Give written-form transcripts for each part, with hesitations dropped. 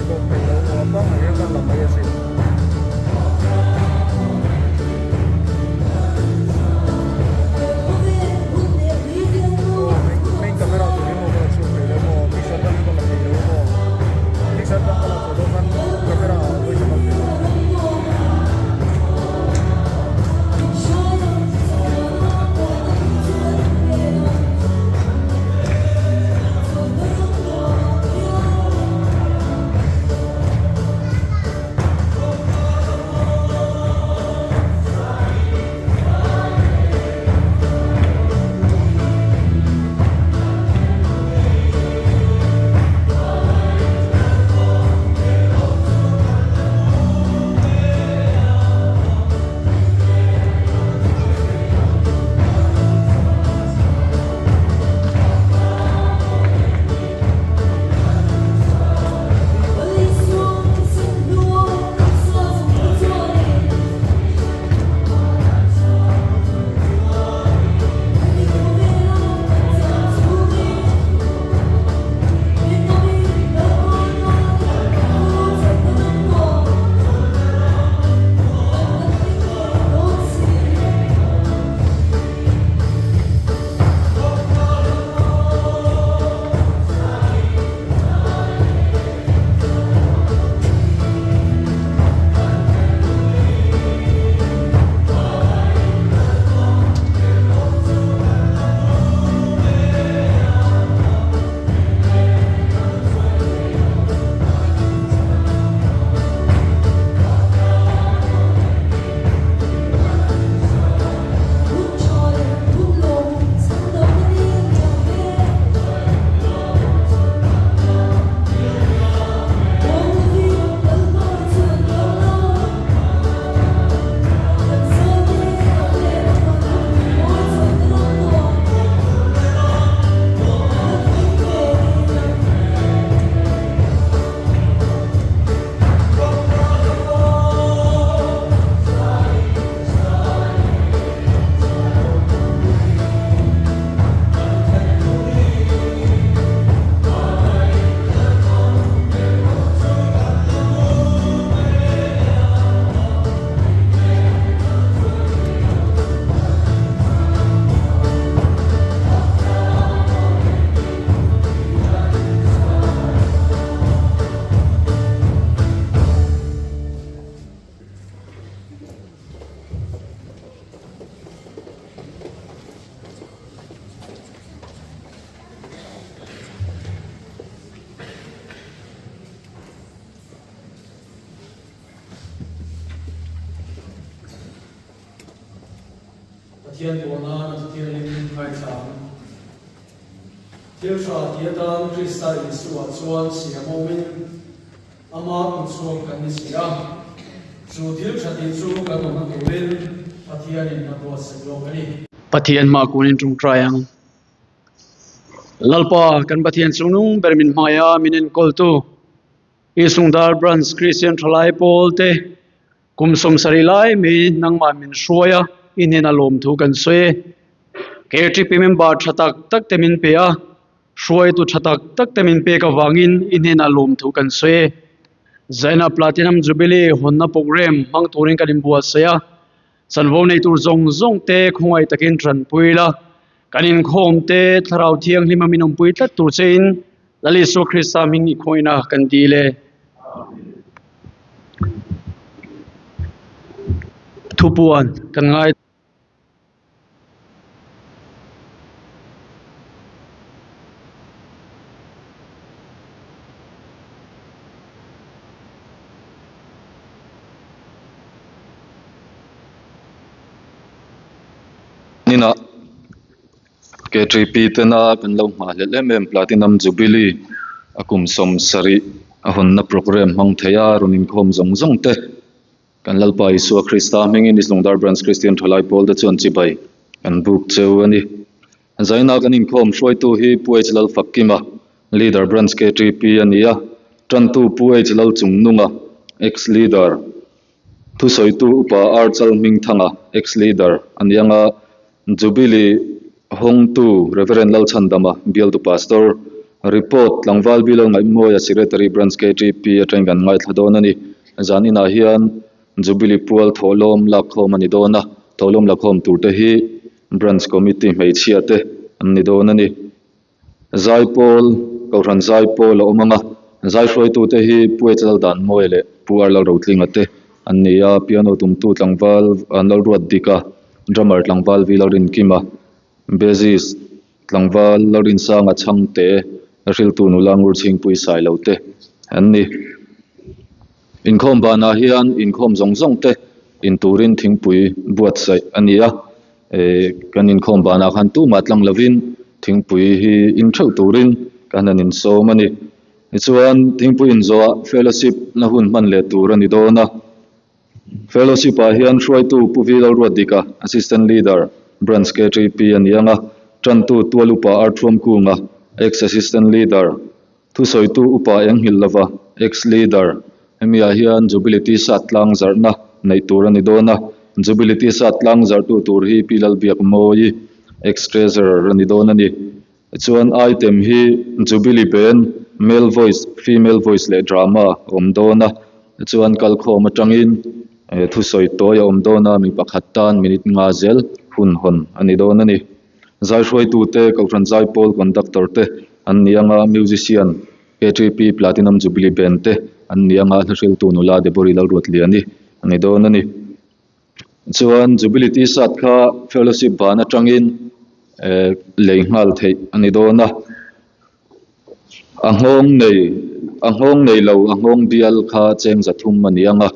Record peih lo maw pangngai hian kan la mai asin. Aw main camera tur hi maw ka la chhuak thei lo maw picture atang ka la thei lo maw picture atang ka la thei lo khan camera ah vawi khat a thei lo. Pathian pawh nan a Thianghlim ngaichang. Thil tha ti atan Krista Isua chuan siam awmin ama kutchhuak kan ni si a. Chu thil tha tih chu kan awmna turin Pathianin a buatsaih lawk a ni. Pathian hma kunin tawngtai ang. Lalpa kan Pathian chungnung ber min hmaia min enkawltu Isungdar Branch Christian Thalai Pawl te Kum 70 lai mai nangmah min hruai a, i hnena lawmthu kan sawi e. KTP member tha tak tak te min pe a, hruaitu tha tak tak te min pek avangin i hnena lawmthu kan sawi e. Zaina Platinum Jubilee hawnna program hmang turin kan inbuatsaih a, chanvo nei tur zawng zawng te khawngaih takin tanpui la, kan inkhawm te Thlarau Thianghlima min awmpui tlat tur chein Lal Isua Krista hming i khawihna kan dil e. Thupuan kan ngai. Ninah K3P tena kan lo nghahhlelh em em Platinum Jubilee a kum 70 a hawnna programme hmang thei a rawn inkhawm zawng zawng te kan Lalpa Isua Krista hmingin East Lungdar Branch Christian Thalai Pawl te chuan chibai kan buk cheu a ni. Zaina kan inkhawm hruaitu hi Pu H Lalfakkima Leader Branch K3P a ni a, tantu Pu H Lalchungnunga Ex-Leader Thusawitu Upa R Chalhmingthanga Ex-Leader a ni ang a, Jubilee hawngtu Rev. Lalchhandama bialtu Pastor Report, Tlangval Bilal Ngaihmawia Secretary Branch KTP atangin kan ngaithla dawn a ni. Zan inah hian Jubilee pual thawhlawm lakkhawm a ni dawn a, thawhlawm lakhawm turte hi Branch Committee hmeichhia te an ni dawn a ni. Zaipawl, Kohhran Zaipawl a awm ang a, zai hruaitute hi Pu H Laldanmawia leh Pu R Lalrotlinga te an ni a, piano tumtu tlangval Lalruatdika, drummer tlangval V Lalrinkima, bassist tlangval Lalrinsanga Chhangte, hriltu nula Ngurchhingpui Sailo te an ni. Inkhawm banah hian inkhawm zawng zawng te in turin thingpui buatsaih a ni a, eh kan inkhawm banah khan tumah tlang lovin thingpui hi in theuh turin kan han insawm a ni. Tichuan thingpui inzawhah fellowship na hun hman leh tur a ni dawn a, fellowship ah hian hruaitu Pu V Lalruatdika, Assistant Leader, Branch KTP a ni ang a, tantu Tual Upa Arthuamkunga, Ex-Assistant Leader, Thusawitu upa eng nghilh lova ex-leader hemi ah hian Jubilee T-shirt tlang zarhna neih tur a ni dawn a, Jubilee T-shirt tlang zarhtu tur hi Pi Lalbiakmawii ex-treasurer a ni dawn a ni. Tichuan item hi Jubilee band, male voice, female voice leh drama a awm dawn a, tichuan kalkhawm atangin thusawi tawi a awm dawn a, mi pakhat tan minute nga zel hun hawn a ni dawn a ni. Zaihruaitute, Kohhran Zaipawl Conductor te an ni anga, Musician, KTP Platinum Jubilee Band te an ni anga, hlahriltu nula Deborah Lalruatliani a ni dawn a ni. Chuan Jubilee T-shirt kha Fellowship ban atangin lei nghal theih a ni dawn a. A nghawng nei, a nghawng nei lo, a nghawng bial kha cheng za thum a ni anga,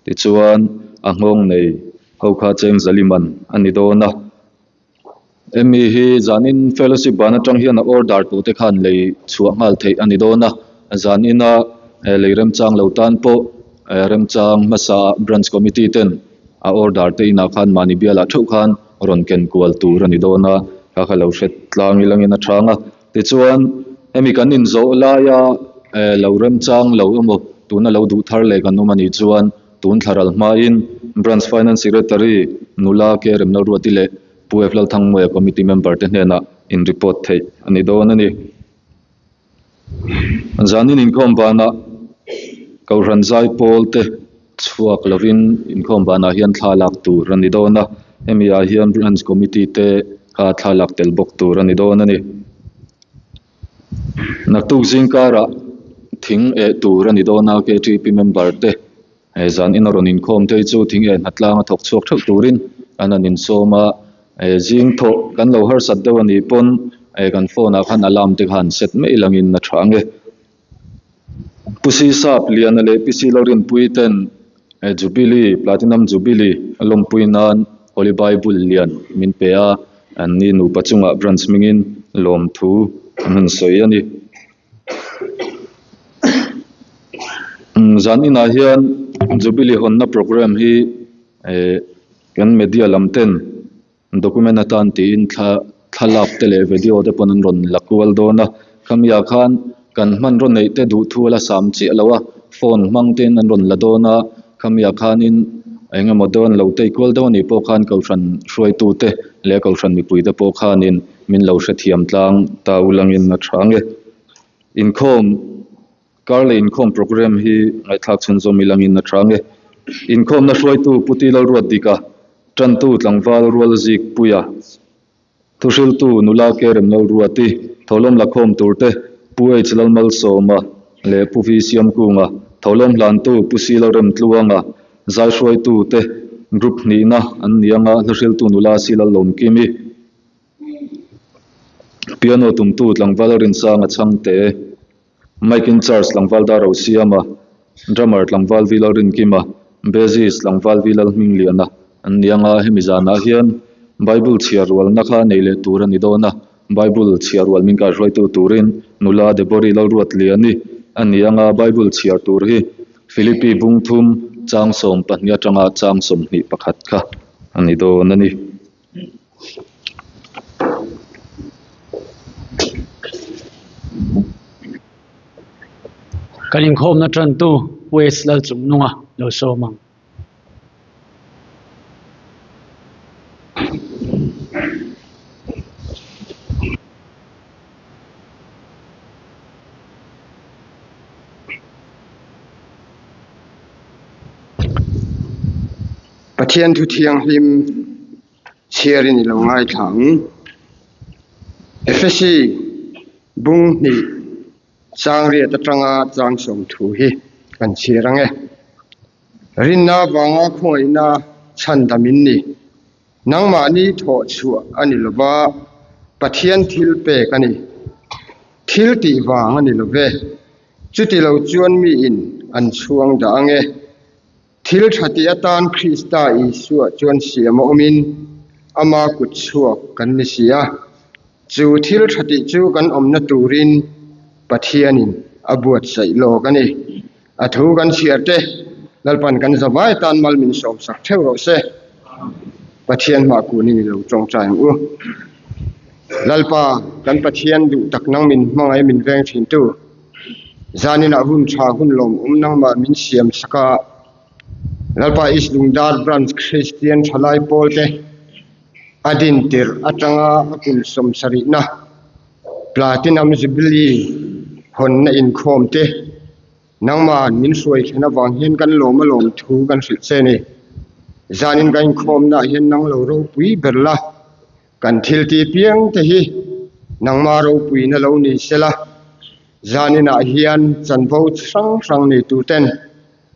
tichuan a nghawng nei ho kha cheng za liman a ni dawn a. Hemi hi zanin fellowship ban atang hian a order tawh te khan lei chhuah nghal theih a ni dawn a, zanina lei remchang lo tan pawh remchang hmasa branch committee ten a order te inah khan mahni bialah theuh khan rawn ken kual tur a ni dawn a, kha kha lo hre tlang ilangin a chhang a. Tichuan hemi kan inzawh laia lo remchang lo emaw tuna lo duh thar leh kan awm a nih chuan Tun thlaral hmain Branch Finance Secretary Nula K Remlalruati leh Pu F Lalthangmawia Committee member te hnenah in report theih a ni dawn a ni. Zanin inkhawm banah Kohhran Zaipawl te chhuak lovin inkhawm banah hian thla lak tur a ni dawn a, hemi ah hian Branch Committee te kha thla lak tel bawk tur a ni dawn a ni. Naktuk zingkarah thing eh tur a ni dawn a, KTP member te eh zan ina rawn inkhawm te hi chu thing eh hnatlang a thawk chhuak theuh turin an han insawm a, eh zing thawh kan lo harsat deuh a nih pawn eh kan phone ah khan alarm te kha han set mai langin a tha ang e. Pu Sisap Liana leh Pi Silorinpui ten eh Jubilee, Platinum Jubilee a lawmpui nan Holy Bible lian min pe a, an ni nupa chungah branch hmingin lawmthu an han sawi a ni. Zan inah hian Jubilee hawnna programme hi eh kan media lam ten Document atan tiin thla thlalak te leh video te pawn an rawn la kual dawn a, khami ah khan kan hmanraw neih te duh thu a la sam chiah lo a, phone hmang te in an rawn la dawn a, khami ah khanin eng emaw dawn lo tei kual deuh anih pawh khan kohhran hruaitu te leh kohhran mipui te pawh khanin min lo hrethiam tlang ta ulangin a tha ang e. Inkhawm. Kar leh inkhawm programme hi ngaihthlak chhunzawm ilangin a tha nge. Inkhawmna hruaitu Pu Ti Lalruatdika, Tantu Tlangval Rual Zik Puia, Thuhriltu Nula Kerem Lalruati, Tholawm Lakhawm turte Pu H Lalmalsawma leh Pu V Siamkunga, Tholawm Hlantu Pu C Lalremtluanga, Zaihruaitu te Group hnihna an ni anga Hlahriltu Nula C Lalawmkimi. Piano tumtu Tlangval Rinsanga Chhangte. Mic in charge tlangval Dar Rosiama, drummer tlangval V Lalrinkima, bassist tlangval V Lalhmingliana an ni ang a, hemi zanah hian Bible chhiar rualna kha nei leh tur a ni dawn a, Bible chhiar rual min kaihruaitu turin nula Deborah Lalruatliani a ni ang a, Bible chhiar tur hi Philippi bungthum chang 12 atanga chang 21 kha a ni dawn a ni. Kan inkhawmna tantu West Lalchungnunga lo sawm ang. Pathian thu thianghlim chhiarin i lo ngaithla ang. Efesi bung hnih chang riat atanga chang sawm thu hi kan chhiar ang e. Rinna vanga khawngaihna chhandam in ni. Nangmahni thawh chhuah a ni lo va, Pathian thil pek a ni. Thil tih vang a ni lo ve. Chuti lo chuan miin an chhuang dah ang e. Thil tha tih atan Krista Isua chuan siam a awmin ama kut chhuak kan ni si a. Chu thil tha tih chu kan awmna turin Pathianin a buatsaih lawk a ni. A thu kan chhiar te Lalpan kan zavai tan mal min sawmsak theuh rawh se. Pathian hmah kunin i lo tawngtai ang u. Lalpa, kan Pathian duh tak nang min hmangaih min veng thin tu. Zaninah hun tha hun lawmawm nangmah min siam sak a, Lalpa East Lungdar Branch Kristian thalai pawl te a din tirh atanga a kum sawmsarihna Platinum Jubilee hawnna inkhawm te nangmah min hruai thlen avang hian kan lawm a lawm thu kan hrilh che a ni. Zanin kan inkhawmnaah hian nang lo ropui ber la. Kan thil ti piang te hi nangma ropuina lo ni sela, zaninah hian chanvo hrang hrang nei tur ten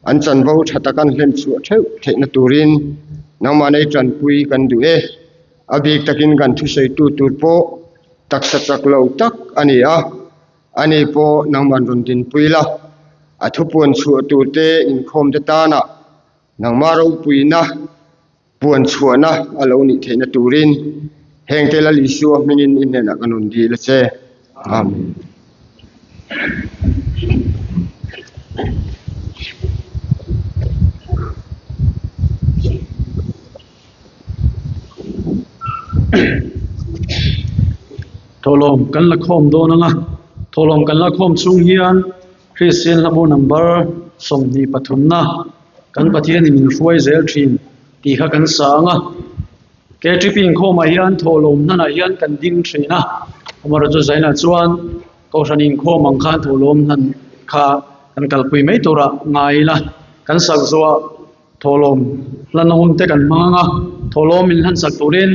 an chanvo tha taka an hlen chhuah theuh theihna turin nangmah nei tanpui kan duh e. A bik takin kan thusawitu tur pawh taksa chak lo tak a ni a, ani pawh nangman rawn dinpui la, a thupuan chhuah tur te inkhawm te tanah nangma ropuina Puan chhuahna a lo nih theihna turin hengte Lal Isua hmingin i hnenah ka nun dil a che. Amen. Thawhlawm kan la khawm dawn ang a, thawhlawm kan la khawm chung hian Kristian hlabu number 23 na Kan Pathianin min hruai zel thin tih kha kan sa ang a. KTP inkhawmah hian thawhlawm hnanah hian kan ding thin a. Amaherawhchu Zainah chuan Kohhran inkhawm ang khan thawhlawm hnan kha kan kalpui mai turah ngai ila. Kan sak zawhah thawhlawm hlan hun te kan hmang ang a. Thawhlawm min hlan sak turin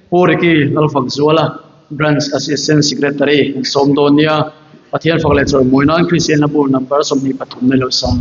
Pu Ricky Lalfakzuala, Branch Assistant Secretary an sawm dawn nia. Pathian fak leh chawimawi nan Kristian hlabu number 23 nei lo sang.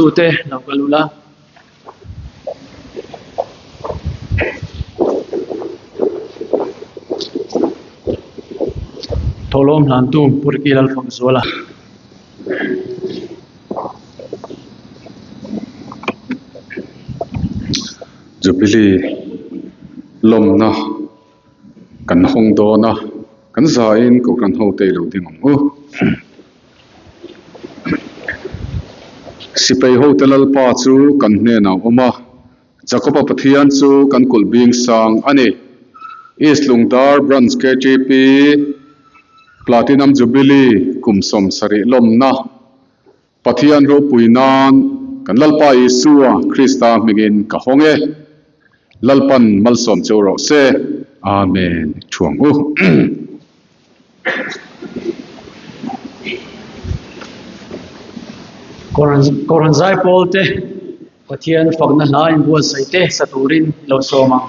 Hruaitute lo kal ula. Thawhlawm hlantu Pu Ricky Lalfakzuala. Jubilee lawmna kan hawng dawn a, kan zain Kohhran hote i lo ding ang u. Sipai hote Lalpa chu kan hnenah a awm a, Jakoba Pathian chu kan kulh bing sang a ni. East Lungdar Branch KTP Platinum Jubilee kum 70 lawmna Pathian ropui nan kan Lalpa Isua Krista hmingin ka hawng e. Lalpan malsawm cheu rawh se. Amen. Thuang u. Kohhran Zaipawl te Pathian fakna hla inbuatsaih te sa turin lo sawm ang.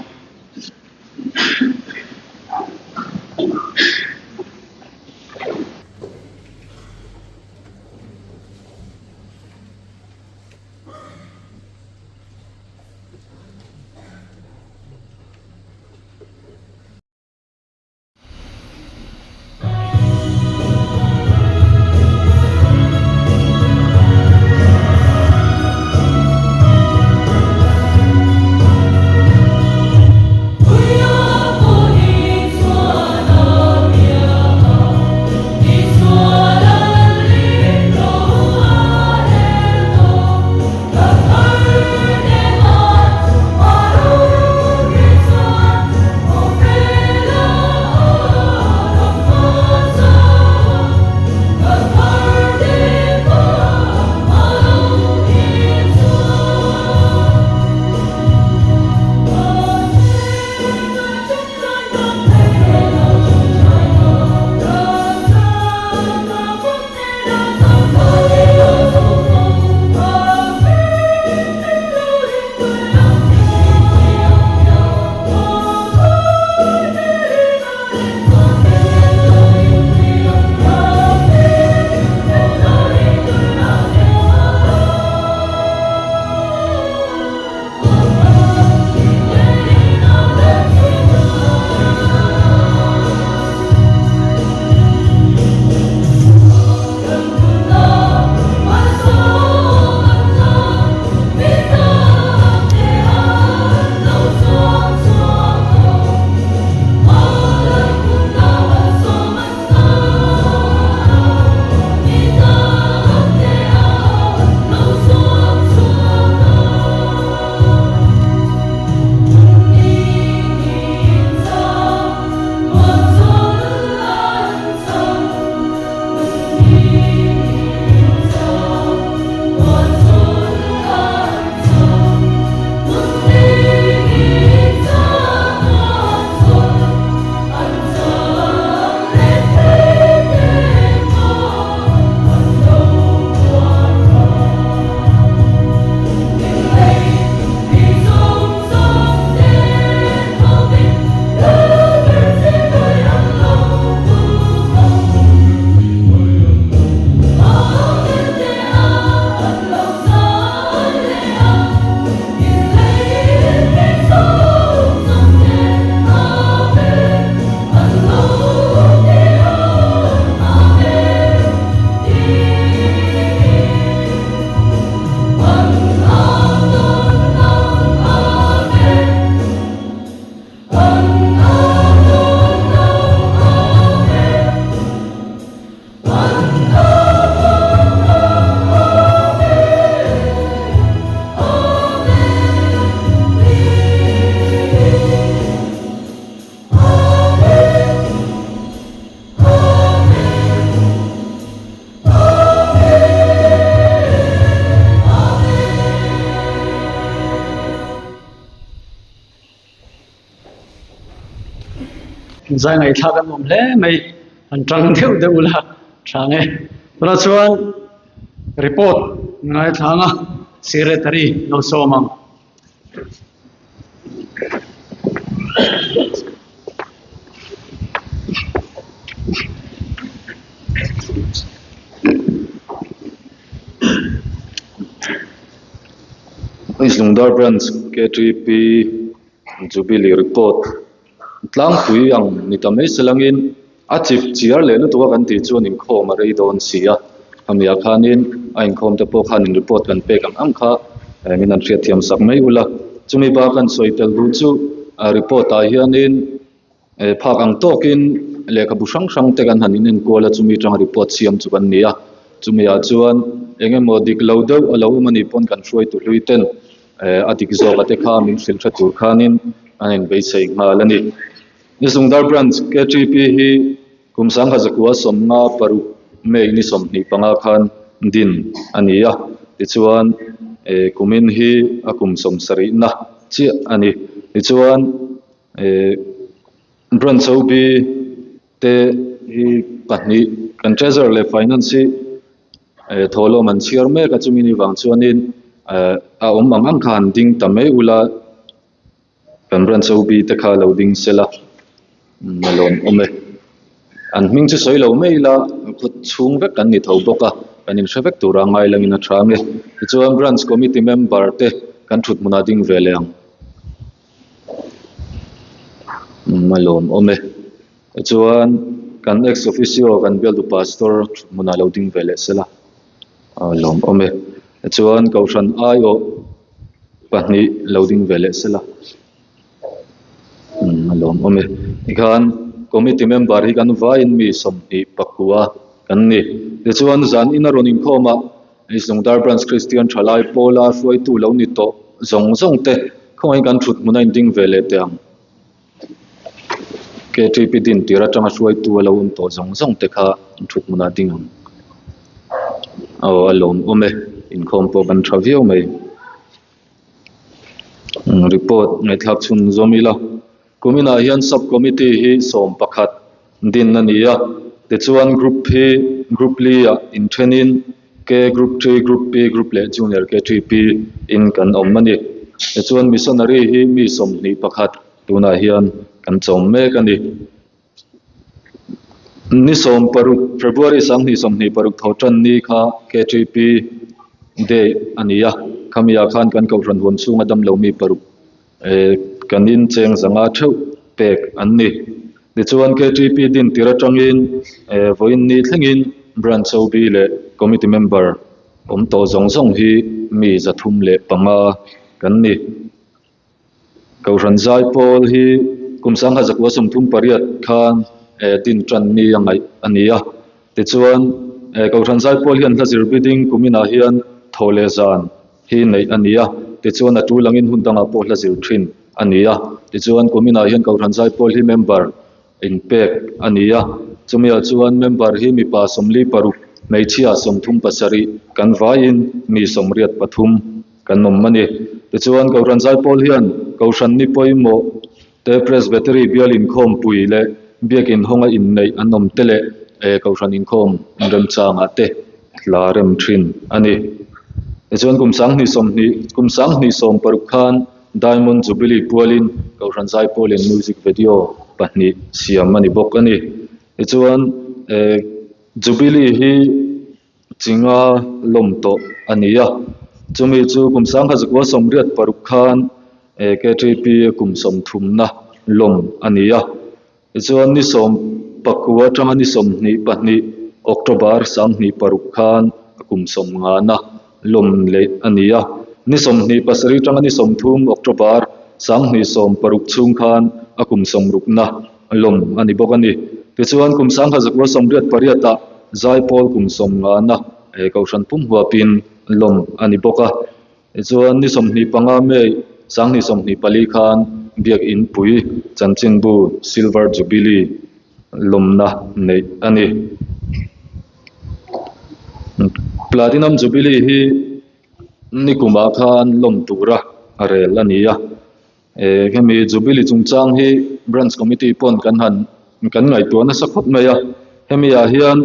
Zai ngaihthlak an awm hle mai an tang deuh deuh ula tha nge tunah chuan report ngaithlang a secretary lo sawm ang. East Lungdar Branch KTP Jubilee report tlangpui ang ni ta mai selangin a chip chiar leh lutuk a kan tih chuan inkhawm a rei dawn si a, khamiah khanin a inkhawm te pawh khan in report kan pek ang ang kha min an hriatthiam sak mai ula. Chumi bak kan sawi tel duh chu report ah hianin phak ang tawkin lehkhabu hrang hrang te kan han inenkual a, chumi atanga report siam chu kan ni a, chumi ah chuan eng emaw dik lo deuh a lo awm a nih pawn kan hruaitu hlui ten a dik zawk a te kha min hrilh tha tur khanin an inbeisei nghal a ni. Ni Sungdar Branch KTP hi kum sangha zakua sawmnga paruk May ni 25 khan din a ni a, tichuan kumin hi a kum 70na chiah a ni. Tichuan Branch OB te hi pahnih kan Treasurer leh Finance hi thawhlawm an chhiar mek a, chumi ni vang chuanin a awm ang ang kha han ding ta mai ula. Kan Branch OB te kha lo ding sela a lawm awm e. An hming chu sawi lo mai ila khaw chhung vek kan ni tho bawk a, kan inhre vek tura ngai langin a tha ang e. Tichuan Branch Committee member te kan thut hmunah ding ve leh ang. A lawm awm e. Tichuan kan ex officio kan bialtu pastor thut hmunah lo ding ve leh sela a lawm awm e. Tichuan Kohhran aiawh pahnih lo ding ve leh sela umm a lawm awm e tikhan committee member hi kan vaiin mi 29 kan ni tichuan zan in a rawn inkhawm a Lungdar Branch Christian thalai pawla hruaitu lo ni tawh zawng zawng te khawngaihin kan thut hmun a inding ve leh teh ang KTP din tir atanga hruaitu a lo awm tawh zawng zawng te kha thut hmunah ding ang aw a lawm awm e inkhawm pawh kan tha viau mai report ngaihthlak chhun zawm ila kuminah hian sub committee hi 11 din a ni a tichuan group hi group li ah inthenin K group 3 group P group leh junior KTP in kan awm a ni tichuan missionary hi mi 21 tunah hian kan chawm mek a ni. Ni 16 February 2026 tho tan ni kha KTP day a ni a, khamiah khan kan kohhran huam chhunga damlo mi paruk kan in cheng zanga theuh pek an ni. Tichuan KTP din tir atangin vawiin ni thlengin Branch OB leh Committee member awm tawh zawng zawng hi mi 305 kan ni. Kohhran zai pawl hi kum 1938 khan din tan ni a ngaih a ni a. Tichuan Kohhran zai pawl hian hla zir biding kuminah hian thaw leh zan hi neih a ni a. Tichuan a tul angin hun dangah pawh hla zir thin a ni a. Tichuan kuminah hian Kohhran zai pawl hi member inpek a ni a. Chumiah chuan member hi mipa 46, hmeichhia 37 kan vaiin mi 83 kan awm a ni. Tichuan Kohhran zai pawl hian Kohhran ni pawimawh te Presbytery bial inkhawmpui leh biakin hawnga inneih an awm te leh Kohhran inkhawm remchangah te hla rem thin a ni. Tichuan kum 2020 kum 2016 khan Diamond Jubilee pualin Kohhran zai pawlin music video pahnih siam a ni bawk a ni. Tichuan Jubilee hi chinga lawm tawh a ni a, chumi chu kum 1986 khan KTP kum 30na lawm a ni a. Tichuan ni 19 atanga ni 22 October 2006 khan kum 50na lawm leh a ni a. Ni 27 atanga ni 30 October 2016 chhung khan a kum 60na lawm a ni bawk a ni. Tichuan kum 1988 ah zai pawl kum 50na Kohhran pum huapin lawm a ni bawk a. Tichuan ni 25 May 2024 khan Biakin Pui Chanchinbu Silver Jubilee lawmna neih a ni. Platinum Jubilee hi nikumah khan lawm tura rel a ni a. Hemi Jubilee chungchang hi Branch Committee pawn kan han kan ngaihtuah nasa khawp mai a. Hemi ah hian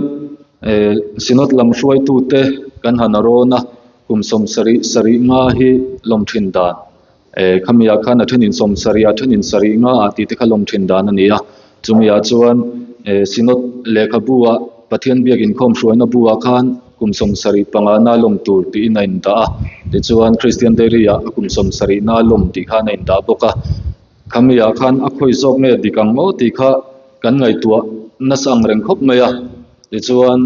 Synod lam hruaitute kan han a rawn a, kum 75 hi lawm thin dan. Khami ah khan a thenin 70 a thenin 75 ah tih te kha lawm thin dan a ni a. Chumi ah chuan Synod lehkhabu ah Pathian biak inkhawm hruaina bu ah khan. kum 75 na lawm tur tiin a indah a, tichuan Christian Diary ah a kum 70 na lawm tih khan a indah bawk a, khami ah khan a khawi zawk nge dik ang maw tih kha kan ngaihtuah nasa ang reng khawp mai a, tichuan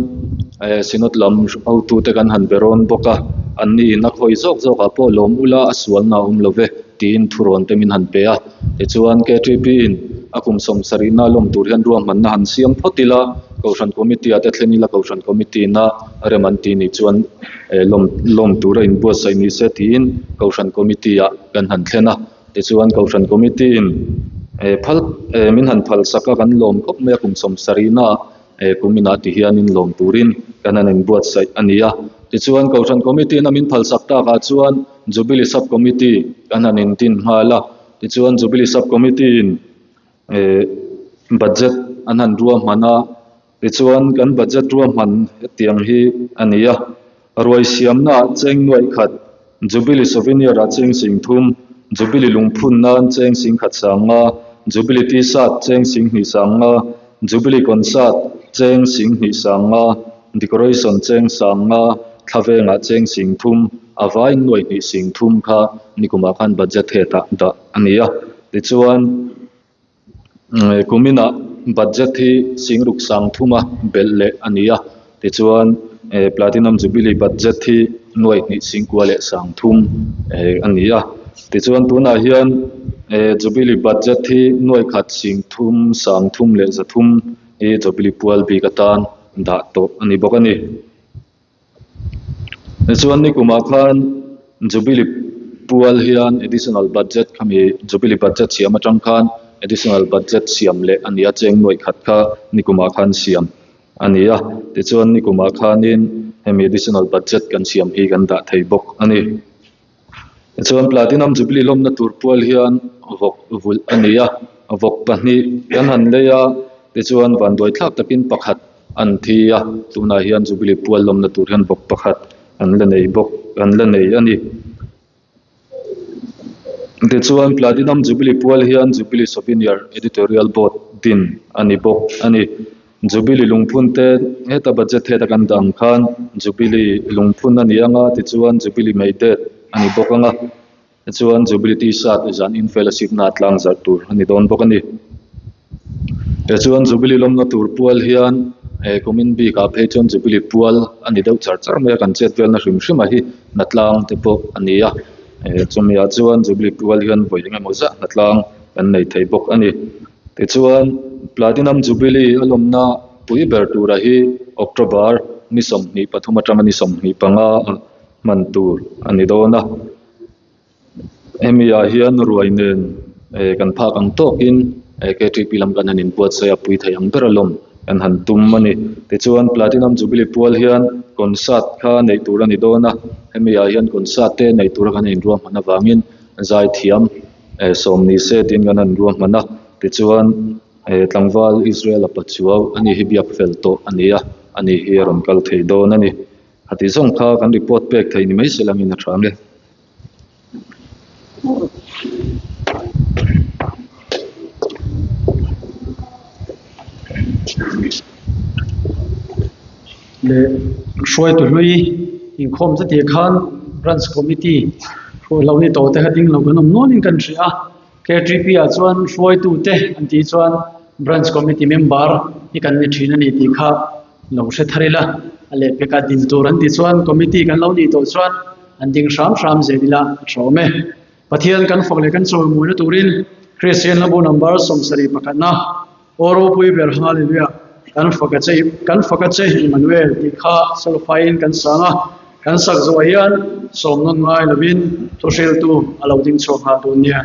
eh Synod lam hotute kan han be rawn bawk a, anni in a khawi zawk zawk ah pawh lawm ula a sualna a awm lo ve tiin thurawn te min han pe a, tichuan KTP in a kum 70 na lawm tur hian ruahmanna han siam phawt ila, Kohhran Committee ah te thlen ila Kohhran Committee ina rem an tih nih chuan eh lawm lawm tura inbuatsaih ni se tiin Kohhran Committee ah kan han thlen a, tichuan Kohhran Committee in eh phal eh min han phal sak a kan lawm khawp mai a kum 70 na eh kum inah ti hianin lawm turin kan han inbuatsaih a ni a, tichuan Kohhran Committee ina min phal sak takah chuan Jubilee Sub Committee kan han intin nghal a, tichuan Jubilee Sub Committee in eh budget an han ruahman a, tichuan kan budget ruahman hetiang hi a ni a, ruai siamna ah cheng nuaih khat, Jubilee souvenir ah cheng sing thum, Jubilee lungphun nan cheng sing khat sang nga, Jubilee t-shirt cheng sing hnih sang nga, Jubilee concert cheng sing hnih sang nga, decoration cheng sang nga, thla vengah cheng sing thum, a vai nuaih hnih sing thum kha nikumah khan budget hetah dah a ni a, tichuan kuminah budget hi singruk sang thuma belh leh a ni a, tichuan platinum jubilee budget hi nuaih hnih singkua leh sang thum a ni a, tichuan tunah hian jubilee budget hi nuaih khat sing thum sang thum leh za thum hi jubilee pual bik atan dah tawh a ni bawk a ni. Tichuan nikumah khan Jubilee pual hian additional budget khami Jubilee budget siam atang khan additional budget siam leh a ni a, cheng nuaih khat kha nikumah khan siam a ni a, tichuan nikumah khanin hemi additional budget kan siam hi kan dah thei bawk a ni. Tichuan Platinum Jubilee lawmna tur pual hian vawk vulh a ni a, vawk pahnih kan han lei a, tichuan vanduai thlak takin pakhat an thi a, tunah hian Jubilee pual lawmna tur hian vawk pakhat an la nei bawk an la nei a ni. Tichuan Platinum Jubilee pual hian Jubilee Souvenir Editorial Board din a ni bawk a ni. Jubilee lungphun te heta budget heta kan dah ang khan Jubilee lungphun a ni ang a, tichuan Jubilee May date a ni bawk ang a, tichuan Jubilee T-shirt zan in fellowship na tlang zarh tur a ni dawn bawk a ni. Tichuan Jubilee lawmna tur pual hian eh kumin bikah phei chuan Jubilee pual a ni deuh char char mai a, kan chet velna hrim hrim a hi hnatlang te pawh a ni a, eh chumiah chuan Jubilee pual hian vawi engemaw zah hnatlang kan nei thei bawk a ni. Tichuan, Platinum Jubilee a lawmna pui ber tura hi October ni 23 atanga ni 25 ah hman tur a ni dawn a. Hemi ah hian ruai nen kan phak ang tawkin KTP lam kan han inbuatsaih a pui thei ang ber a lawm kan han tum a ni. Tichuan, Platinum Jubilee pual hian concert kha neih tur a ni dawn a, hemi ah hian concert te neih tura kan inruahman avangin zaithiam sawm ni se tiin kan han ruahman a, tichuan tlangval Israel a pachuau a ni hi biak fel tawh a ni a, a ni hi a rawn kal thei dawn a ni. Hati zawng kha kan report pek thei ni mai se langin a tha ang e. Leh hruaitu hlui inkhawm zet khan branch committee hruai lo ni tawh te kha ding lo kan awm nualin kan hria a K_T_P ah chuan hruaitu te an tih chuan branch committee member hi kan ni thin a ni tih kha lo hre thar ila a lehpek ah din tur an tih chuan committee kan lo nih tawh chuan an ding hram hram zel ila a tha awm e. Pathian kan fak leh kan chawimuina turin Kristian Hlabu number 71 na Aw ropui ber Hallelujah kan fak a che kan fak a che Emmanuel tih kha solfain kan sang a, kan sak zawh hian sawm nawn ngai lovin thuhriltu a lo ding chhuak nghal dawn nia.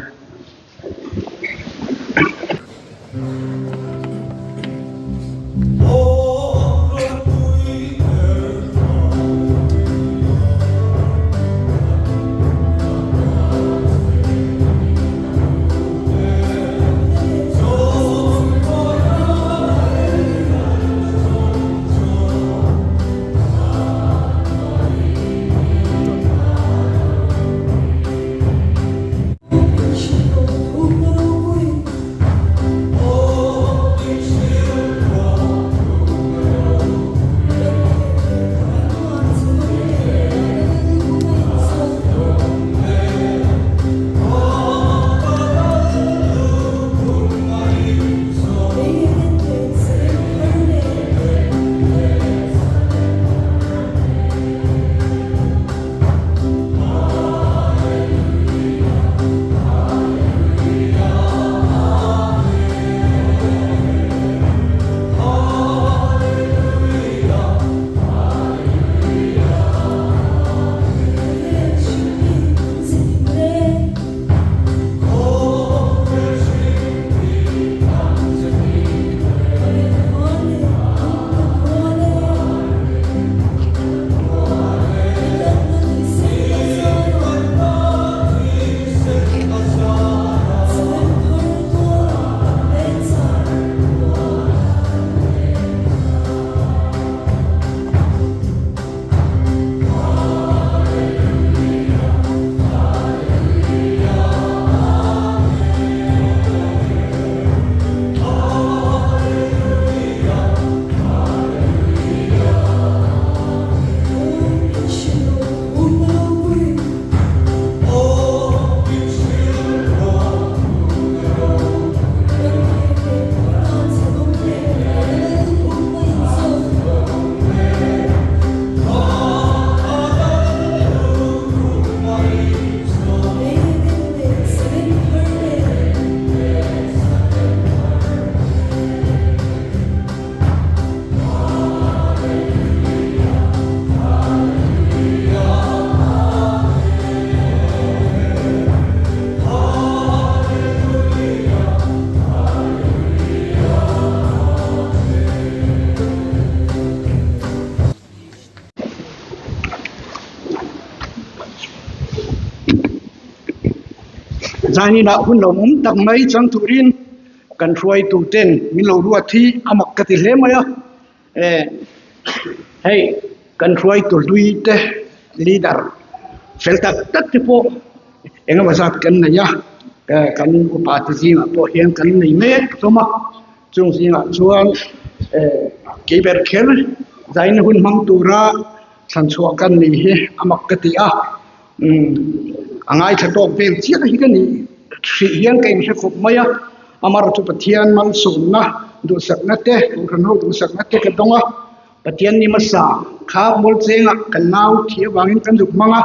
Zaninah hun lo awm tak mai chang turin kan hruaitu ten min lo ruat hi a mak ka ti hle mai a. Hei kan hruaitu hlui te leader fel tak tak te pawh engemaw zat kan nei a, kan upa te zingah pawh hian kan nei mek hlawm a. Chung zingah chuan kei ber kher zaina hun hmang tura thlan chhuah kan nih hi a mak ka ti a. A ngaithla tawk vel chiah hi ka nih hrih hian ka inhre khawp mai a, amaherawh chu Pathian malsawmna duhsakna te, Kohhran ho duhsakna te ka dawng a, Pathian ni hmasa kha Mualchengah kan nau thih avangin kan zuk hmang a,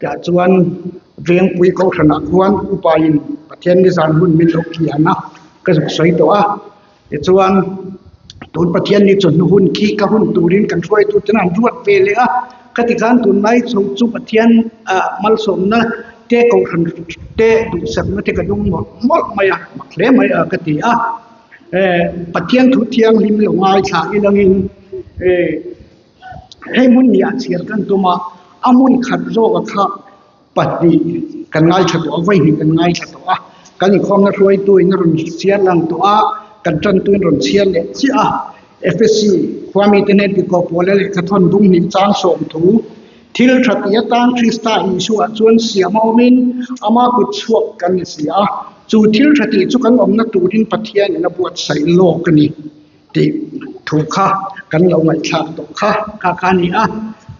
tah chuan Vengpui Kohhranah khuan upain Pathian ni zan hun min lo kian a, ka zuk sawi tawh a, tichuan tun Pathian ni chawhnu hun khi ka hun turin kan hruaitu ten an ruat ve leh a, khati khan tunlai chho chu Pathian ah malsawmna te kohhran te duhsakna te ka dawng mawlh mawlh mai a, mak hle mai a ka ti a, eh Pathian thu thianghlim lo ngaithla ilangin eh hei hmun ni ah chhiar kan tum a, a hmun khat zawk a kha pahnih kan ngaithla tawh a, vawi hnih kan ngaithla tawh a, kan inkhawmna hruaitu in a rawn chhiar lang tawh a, kan tantu in rawn chhiar leh chiah a, Efesi khua mite hnen tihkawh pawl a lehkha thawn dung hnih chang sawm thu, thil tha tih atan Krista Isua chuan siam a awmin ama kut chhuak kan ni si a, chu thil tha tih chu kan awmna turin Pathianin a buatsaih lawk a ni. Tih thu kha kan lo ngaihthlak tawh kha kha kha a ni a,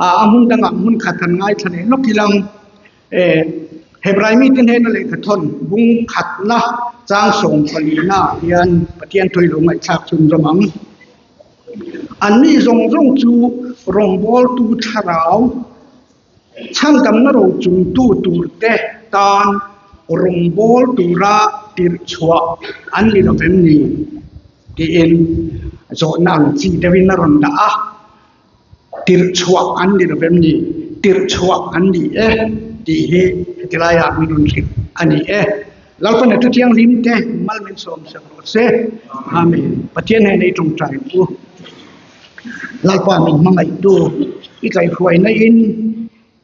a hmun dangah hmun khat han ngaithla leh lawk ilang Hebrai mite hnena lehkha thawn bung khatna chang sawm palina ah hian Pathian thawi lo ngaihthlak chhun zawm ang. Anni zawng zawng chu rawngbawltu thlarau Chhandamna rochungtu turte tan rawngbâwl tura tirh chhuah an ni lo vem ni? tiin zawhna ang chi deuhin a rawn dah a. Tirh chhuah an ni lo vem ni? Tirh chhuah an ni e tih hi heti laiah min rawn hrilh a ni e. Lalpan a thu thianghlim te mal min sawm sak rawh se. Amen. Pathian hnenah i tawngtai ang u. Lalpa min hmangaihtu i kaihhruaina in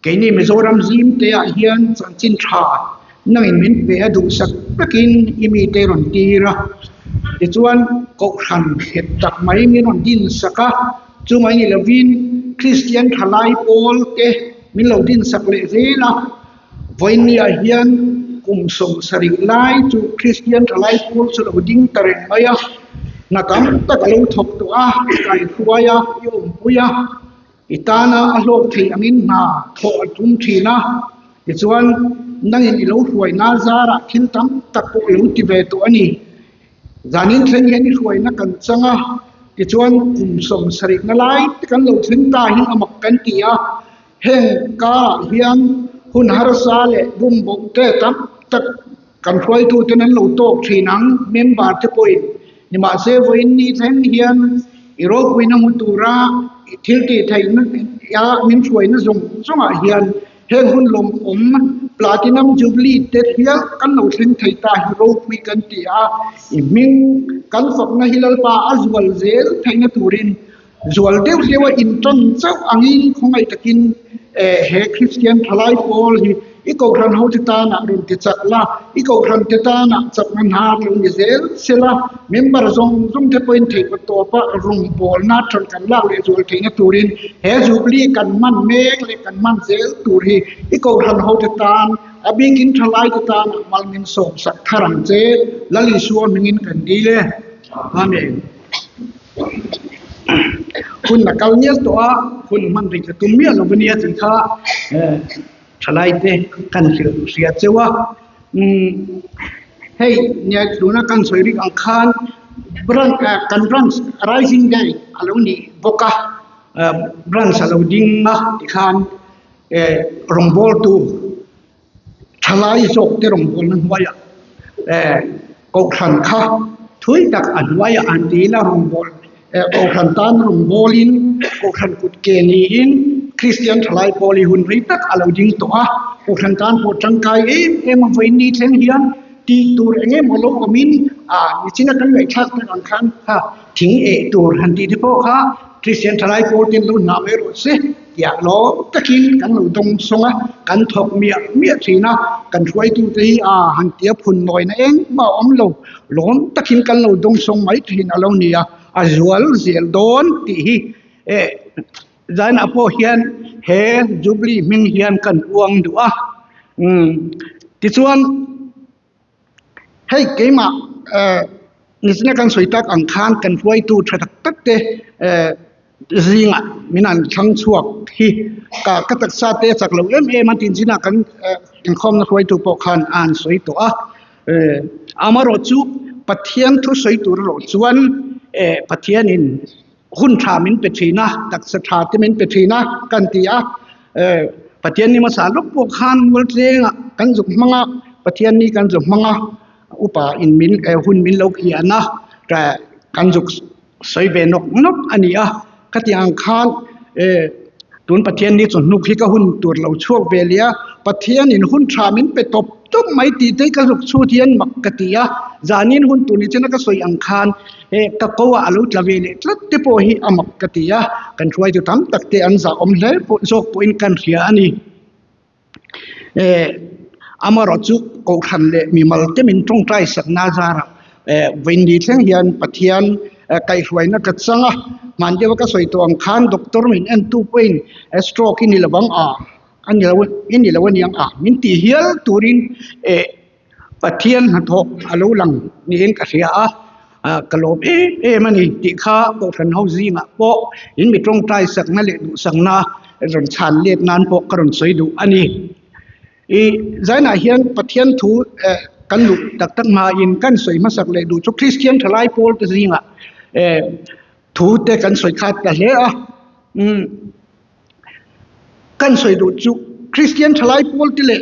keini Mizoram zim te ah hian chanchin tha nangin min pe a duhsak takin i mite rawn tir a, tichuan Kohhran nghet tak mai min rawn din sak a, chumai ni lovin Kristian thalai pawl te min lo din sak leh zel a, vawinia hian kum 70 lai chu Kristian thalai pawl chu lo ding ta reng mai a, hna tam tak a lo thawk tawh a, i kaihruai a, i awmpui a, i tana a hlawk theih angin hna thawh a tum thin a, tichuan nangin i lo hruaina zarah thil tam tak pawh a lo ti ve tawh a ni. Zanin thleng hian i hruaina kan chang a, tichuan kum 70 na lai te kan lo thleng ta hi a mak kan ti a, Heng karah hian hun harsa leh bumboh te tam tak kan hruaituten an lo tawk thin ang, member te pawhin. Nimahse, vawiin ni thleng hian i ropuina hmu tura i thil tih theihna a min hruaina zawng zawngah hian heng hun lawmawm Platinum Jubilee te hial kan lo thleng thei ta hi ropui kan ti a, i hming kan fakna hi Lalpa a zual zel theihna turin Zual deuh deuh a intan chauh angin khawngaih takin he Kristian thalai pawl hi i kohhran hote tanah rawn ti chak la, i kohhran te tanah chakna hnar lo ni zel sela, member zawng zawng te pawhin theihpawt tawpa rawngbawlna than kan lak leh zual theihna turin he Jubilee kan hman mek leh kan hman zel tur hi i kohhran hote tan a bikin thalai te tanah malmin sawmsak thar ang che Lal Isua hmingin kan dil e. Amen. Hun a kal mial tawh a, hun hman rih ka tum miah lo a nia tih kha thalai te kan hrilh hria cheu a. Hei nia tuna kan sawi rik ang khan branch kan branch rising day a lo nih bawk a, branch a lo ding a tikhan rawngbawltu Thalai zawk te rawngbawlna hnuaiah kohhran kha thui tak a hnuaiah an tiin a rawngbâwl kohhran tan rawngbâwlin kohhran kut ke niin Kristian thalai pawl hi hun rei tak a lo ding tawh a, kohhran tan pawh tangkai em em a vawiin ni thleng hian tih tur eng emaw lo awmin nichina kan ngaihthlak tak ang khan kha thing eh tur han tih te pawh kha Kristian thalai pawl ten lo hna mai rawh se. Tiah lawm takin kan lo dawng sawng a, kan thawk miah miah thin a, kan hruaitute hi a han tia phun nawina engmah a awm lo, lawm takin kan lo dawng sawng mai thin a lo ni a, a zual zel dawn tih hi eh zainah pawh hian he Jubilee hming hian kan puang duh a, umm tichuan. Hei keimah eh nizina kan sawi tak ang khan kan hruaitu tha tak tak te eh zingah min an thlang chhuak hi ka ka taksa te a chak lo em em a tin chinah kan eh inkhawmna hruaitu pawh khan a han sawi tawh a eh amaherawhchu Pathian thu sawi tur erawh chuan eh Pathianin hun tha min pe thin a taksa tha te min pe thin a kan ti a eh Pathian ni hmasa lawk pawh khan mual tlengah kan zuk hmang a Pathian ni kan zuk hmang a upa in min eh hun min lo khian a eh kan zuk sawi ve nawk nawk a ni a khatiang ang khan eh tun Pathian ni chawhnuk hi ka hun tur lo chhuak ve leh a Pathian in hun tha min pe tawp tawp mai tih te ka zuk chhut hian mak ka ti a zanin hun tur ni chena ka sawi ang khan He ka ko ah a lo tla ve leh tlat te pawh hi a mak ka ti a, kan hruaitu tam tak te an zah awm hle pawh zawk pawhin kan hria a ni. Eh amaherawh chu Kohhran leh mimal te min tawngtai sakna zarah eh vawiin thleng hian Pathian kaihhruaina ka chang a, hman deuha ka sawi tawh ang khan doctor min entu pawhin stroke i ni lovang a, a ni lo i ni lo aniang a min tih hial turin eh Pathian hnathawh a lo lang niin ka hria a, ka lawm em em a ni tih kha Kohhran ho zingah pawh in mi tawngtai sakna leh duhsakna rawn chhan let nan pawh ka rawn sawi duh a ni. I zainah hian Pathian thu kan luh tak tak hmain kan sawi hmasak leh duh chu Kristian thalai pawl te zingah thu te kan sawi khat ta hle a. Umm. Kan sawi duh chu Kristian thalai pawl te leh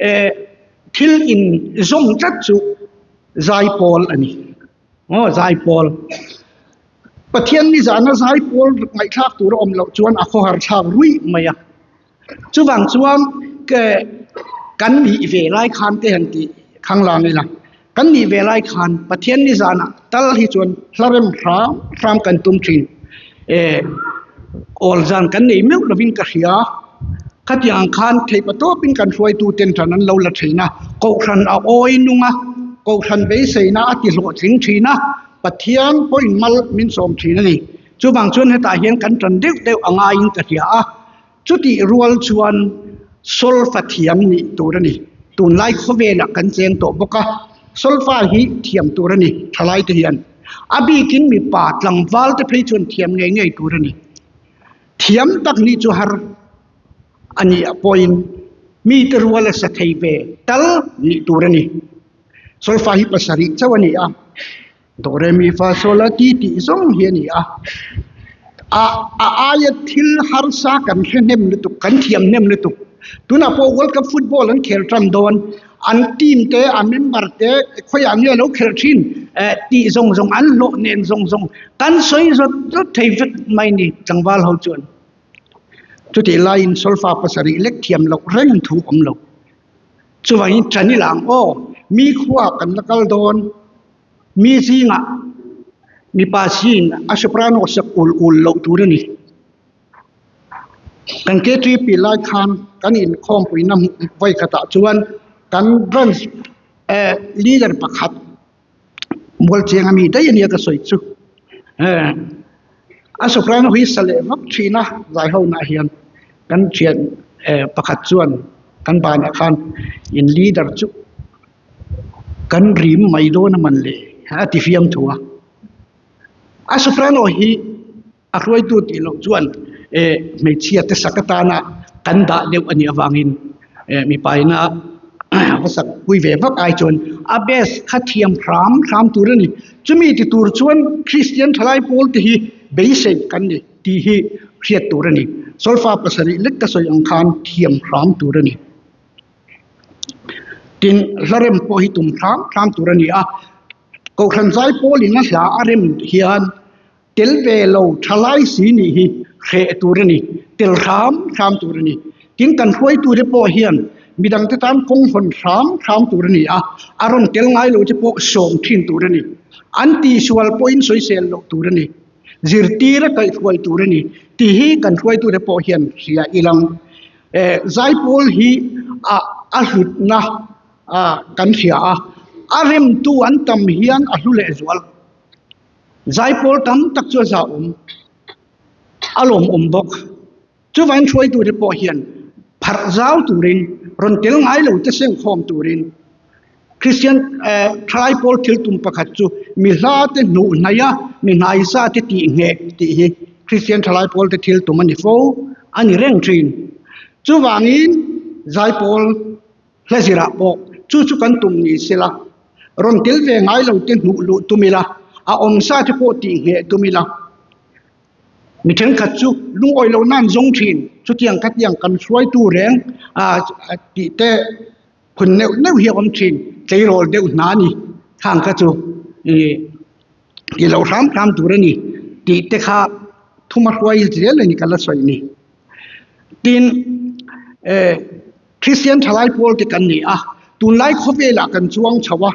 eh thil in zawm tlat chu zai pawl a ni. Aw zai pawl. Pathian ni zana zai pawl ngaihthlak tur a awm loh chuan a khawhar thlak ruih mai a. Chuvang chuan ke kan nih ve lai khan te han tih khang lang ila. Kan nih ve lai khan Pathian ni zanah tal hi chuan hla rem hram hram kan tum thin. Eh awl zan kan nei meuh lovin ka hria. Khatiang khan theihpa tawpin kan hruaitu ten tan an lo la thin a, Kohhran a awi nung a, Kohhran beiseina a ti hlawhtling thin a, Pathian pawhin mal min sawm thin a ni. Chuvang chuan hetah hian kan tan deuh deuh a ngaiin ka hria a. Chutih rual chuan solfa thiam nih tur a ni. Tunlai khawvelah kan cheng tawh bawk a, solfa hi thiam tur a ni thalai te hian. A bikin mipa tlangval te phei chuan thiam ngei ngei tur a ni. Thiam tak nih chu har a nih ah pawhin mite rual a sa thei ve tal nih tur a ni. Solfa hi pasarih chauh a ni a. Do re mi fa sol la ti tih zawng hi a ni a, a a aia thil harsa kan hre hnem lutuk kan thiam hnem lutuk tunah pawh world cup football an khel tan dawn an team te a member te khawiah nge lo khelh thin eh tih zawng zawng an hlawh nen zawng zawng kan sawi zawt zawt thei vek mai ni tlangval ho chuan chutih laiin solfa pasarih lek thiam loh reng thu awm lo chuvangin tan ila ang aw mi khua kan la kal dawn. Mi zingah mipa sin a soprano sak ul ul loh tur a ni. Kan KTP lai khan kan inkhawmpuina vawi khatah chuan kan branch eh leader pakhat Mualcheng ami daih a nia ka sawi chu. Eh a soprano hi sa leh vak thin a zaihonaah hian kan thian eh pakhat chuan kan banah khan in leader chu Kan rim mai dawn a man le a ti fiam thu a. A soprano hi a hruaitu tih loh chuan eh hmeichhia te sak atana kan dah deuh a nih avangin eh mipa ina va sak pui ve vak ai chuan a best kha thiam hram hram tur a ni. Chumi ti tur chuan Kristian thalai pawl te hi beisei kan ni tih hi hriat tur a ni. Solfa pasarih lek ka sawi ang khan thiam hram tur a ni. Tin, hla rem pawh hi tum hram hram tur a ni a, Kohhran zai pawlin a hla a rem hian tel ve lo tha lai si nih hi hreh tur a ni, tel hram hram tur a ni. Tin, kan hruaitute pawh hian midangte tan kawng hawn hram hram tur a ni a, a rawn tel ngai lo te pawh sawm thin tur a ni. An tihsual pawhin sawisel loh tur a ni. Zirtir a kaihhruai tur a ni tih hi kan hruaitute pawh hian hria ilang. Zaipawl hi a a hlutna kan hria a, a remtu an tam hian a hlu lehzual. Zaipawl tam tak chu a zahawm, a lawmawm bawk. Chuvain hruaitute pawh hian pharh zau turin, rawn tel ngai lo te sengkhawm turin Kristian thalai pawl thil tum pakhat chu mi hla te hnuh hnaih a, mi hnaisa te tih ngheh tih hi Kristian thalai pawl te thil tum a ni fo, a ni reng thin. Chuvangin zaipawl hla zirah pawh chu chu kan tum ni sela, rawn tel ve ngai lo te hnuh luh tum ila, a awmsa te pawh tih ngheh tum ila. Mi thenkhat chu lungawi loh nan zawng thin, chutiang khatiang kan hruaitu reng tih te phun neuh neuh hi a awm thin, tleirawl deuh hna a ni, khang kha chu ih ti loh hram hram tur a ni tih te kha thuma hruai zel a ni ka la sawi ni. Tin, eh Kristian thalai pawl te kan ni a, tunlai khawvelah kan chuang chho a,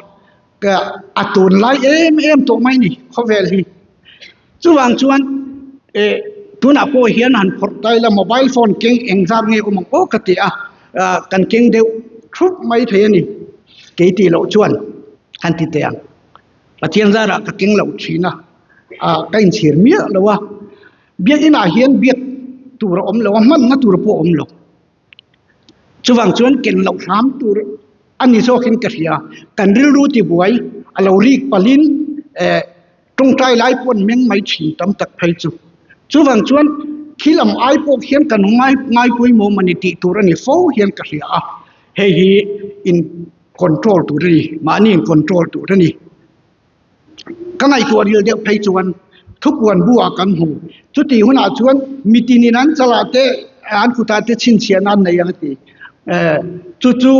a tunlai em em tawh mai ni khawvel hi. Chuvang chuan eh tunah pawh hian han phawrh ta ila mobile phone keng eng zat nge awm ang aw ka ti a, kan keng deuh thup mai thei a ni. Kei tih loh chuan han ti teh ang. Pathian zarah ka keng loh thin a, ka inchhir miah lo a. Biakinah hian biak tur a awm lo a, hmanna tur pawh a awm lo. Chuvang chuan ken loh hram tur a ni zawkin ka hria. Kan rilru tibuai a lo rik palhin eh tawngtai lai pawh an meng mai thin tam tak phei chu. Chuvang chuan khi lam ai pawh khian kan ngai ngai pawimawh a ni tih tur a ni fo hian ka hria a. Hei hi in control tur a ni, mahni in control tur a ni. Ka ngaihtuah ril deuh phei chuan thupuan buah kan hmu. Chutih hunah chuan mitinin an chalah te, an kutah te chhinchhiahna an nei ang a ti. Chu chu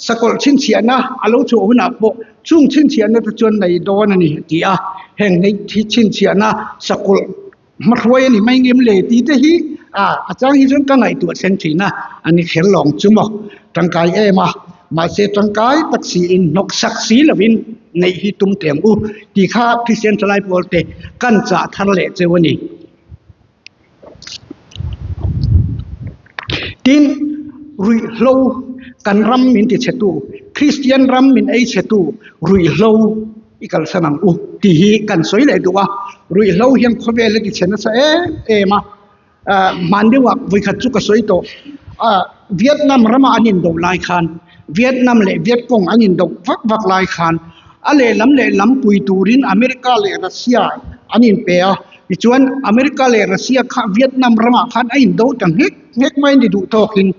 sakawlh chhinchhiahna a lo chhuah hunah pawh chung chhinchhiahna te chuan nei dawn a ni a ti a. Heng nei chhinchhiahna sakawlh hmahruai a ni mai ngem le tih te hi a chang hi chuan ka ngaihtuah thleng thin a, a ni kher lawng chu maw tangkai em a, mahse tangkai tak siin hnawk sak si lovin neih hi tum teh ang u tih kha Kristian thalai pawl te kan chah thar leh cheu a ni. Tin, ruihhlo kan ram min tichhetu, Kristian ram min ei chhetu ruihhlo i kalsan ang u tih hi kan sawi leh duh a, ruihhlo hian khawvel a ti chhe nasa em em a, hman deuhah vawikhat chu ka sawi tawh, Vietnam rama an indo lai khan Vietnam leh Vietcong an indo vak vak lai khan a lehlam lehlam pui turin America leh Russia an inpe a, tichuan America leh Russia kha Vietnam ramah khan a indo ta nghek nghek mai ni duh tawkin.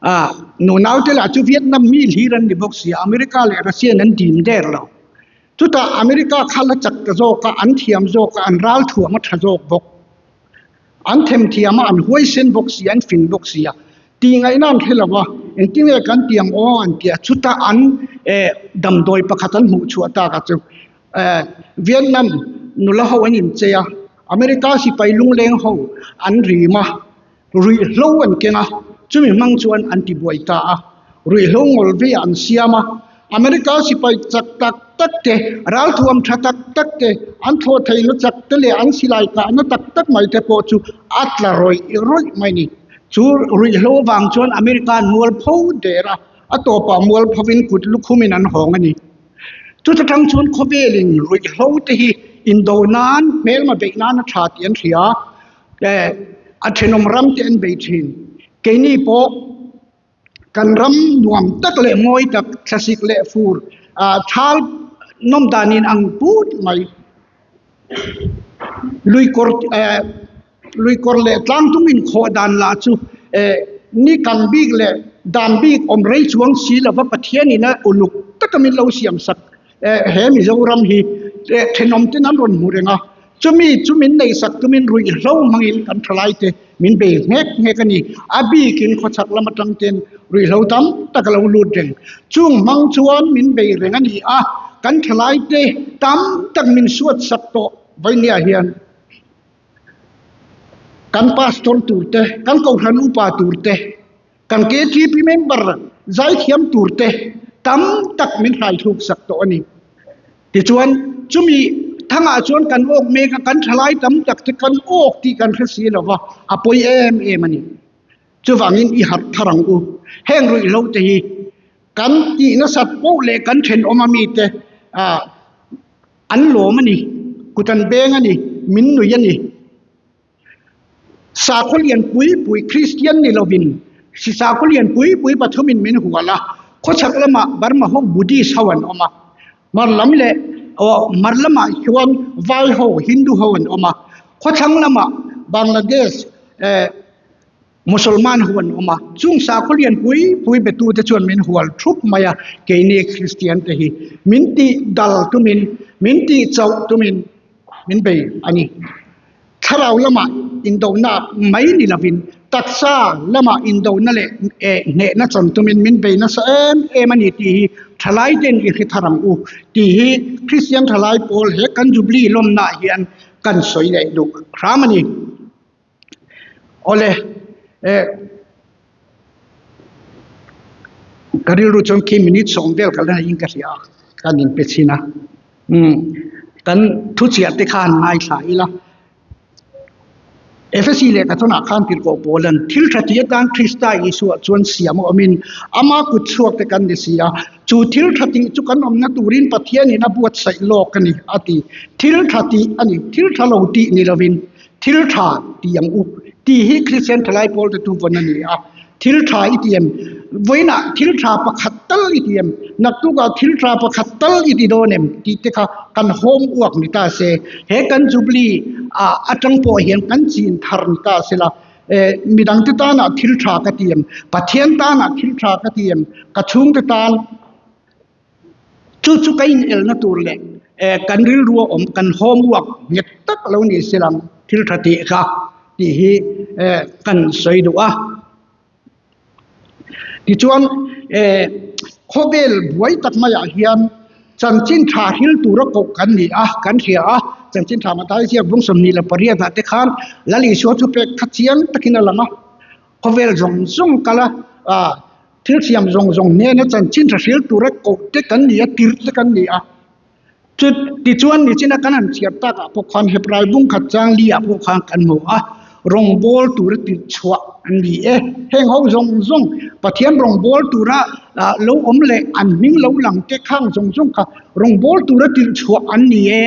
A nunaute lah chu Vietnam mi hlir an ni bawk si a, America leh Russia in an dim der lo. Chutah America kha la chak ta zawk a, an thiam zawk a, an ral thuam a tha zawk bawk. An them thiam a, an huaisen bawk si a, an fing bawk si a. Tih ngaihna an hre lo a, engtin nge kan ti ang aw an ti a, chutah an eh damdawi pakhat an hmuh chhuah tak a chu eh Vietnam nula ho an inchei a, America sipai lungleng ho an rim a, Ruihhlo an keng a, chumi hmang chuan an tibuai ta a. Ruihhlo ngawl veiah an siam a. America sipai chak tak tak te, ralthuam tha tak tak te, an thlawh theihna chak te leh an silai kahna tak tak mai te pawh chu a tla rawih rawih mai a ni. Chu ruihhlo avang chuan America an mual pho der a, a tawpah mual phovin kut lukhumin an hawng a ni. Chuta tang chuan khawvelin ruihhlo te hi indo nan, hmelma beih nan a tha tih an hria. A thenawm ram te an bei thin. Keini pawh kan ram nuam tak leh mawi tak thlasik leh fur thal nawm danin ang put mai. Luikawr luikawr leh tlangtung inkhawh dan lah chu ni kan bik leh dan bik awm rei chuang si lova Pathianin a uluk taka min lo siam sak He Mizoram hi thenawm ten an rawn hmu reng a, chumi chu min neihsak tumin ruihhlo hmangin kan thalaite min bei nghek nghek a ni. A bikin khawchhak lam atang ten ruihhlo tam tak a lo lut reng. Chung hmang chuan min bei reng a ni a, kan thalaite tam tak min suatsak tawh vainia hian kan pastor tur te, kan kohhran upa tur te, Kan KTP member zaithiam turte tam tak min hraithluk sak tawh a ni. Tichuan, chumi thangah chuan kan awk mek a, kan thalai tam tak te kan awk tih kan hre si lo va, a pawi em em a ni. Chuvangin i harh thar ang u. Heng ruihhlo te hi kan tih nasat poh leh kan thenawm a mite ah an lawm a ni, kut an beng a ni, min nui a ni. Sakhaw lian pui pui Kristian ni lovin sakhaw lian pui pui pathumin min hual a, khawchhak lamah Burma ho Buddhist ho an awm a, mar lam leh aw mar lamah chuan Vai ho Hindu ho an awm a, khawthlang lamah Bangladesh eh Musulman ho an awm a, chung sakhaw lian pui pui betute chuan min hual thup mai a, keini Kristian te hi min tih dal tumin min tih chauh tumin min bei a ni. Thlarau lamah indona mai ni lovin taksa lamah indona leh hnehna chan tumin min bei nasa em em a ni tih hi thalai ten i hre thar ang u tih hi Kristian thalai pawl he kan Jubilee lawmnaah hian kan sawi leh duh hram a ni. Awle eh ka rilru chuan khi minute sawm vel ka la in ka hria a kan inpe chhin a umm kan thu chhiah te khan ngaithla ila Efesi lehkha thunah khan tirhkoh pawl an thil tha tih atan Krista Isua chuan siam a awmin ama kut chhuak te kan ni si a chu thil tha tih chu kan awmna turin Pathianin a buatsaih lawk a ni a ti thil tha tih a ni thil tha lo tih ni lovin Thil tha ti ang u tih hi Kristian thalai pawl te tu vawn a ni a. Thil tha i ti em? Vawiinah thil tha pakhat tal i ti em? Naktukah thil tha pakhat tal i ti dawn em? tih te kha kan home uak ni ta se. He kan Jubilee ah atang pawh hian kan chin thar ni ta se la, midang te tanah thil tha ka ti em? Pathian tanah thil tha ka ti em? Ka chhungte tan Chu chu ka inelna tur leh kan rilru a awm, kan homework nghet tak lo ni se lang thil tha tih kha tih hi kan sawi duh a. Tichuan khawvel buai tak maiah hian chanchin tha hril tura koh kan ni a, kan hria a, chanchin tha Mathai ziak bung 28 ah te khan Lal Isua chu pek kha chiang takin a lang a, khawvel zawng zawng kal a. Thil siam zawng zawng hnena chanchin tha hril tura koh te kan ni a, tirh te kan ni a. Chu tichuan nichina kan han chhiar takah pawh khan Hebrai bung khat chang li ah pawh khan kan hmu a, rawngbâwl tura tirh chhuah an ni e. Heng ho zawng zawng Pathian rawngbâwl tura lo awm leh an hming lo lang te khang zawng zawng kha rawngbâwl tura tirh chhuah an ni e.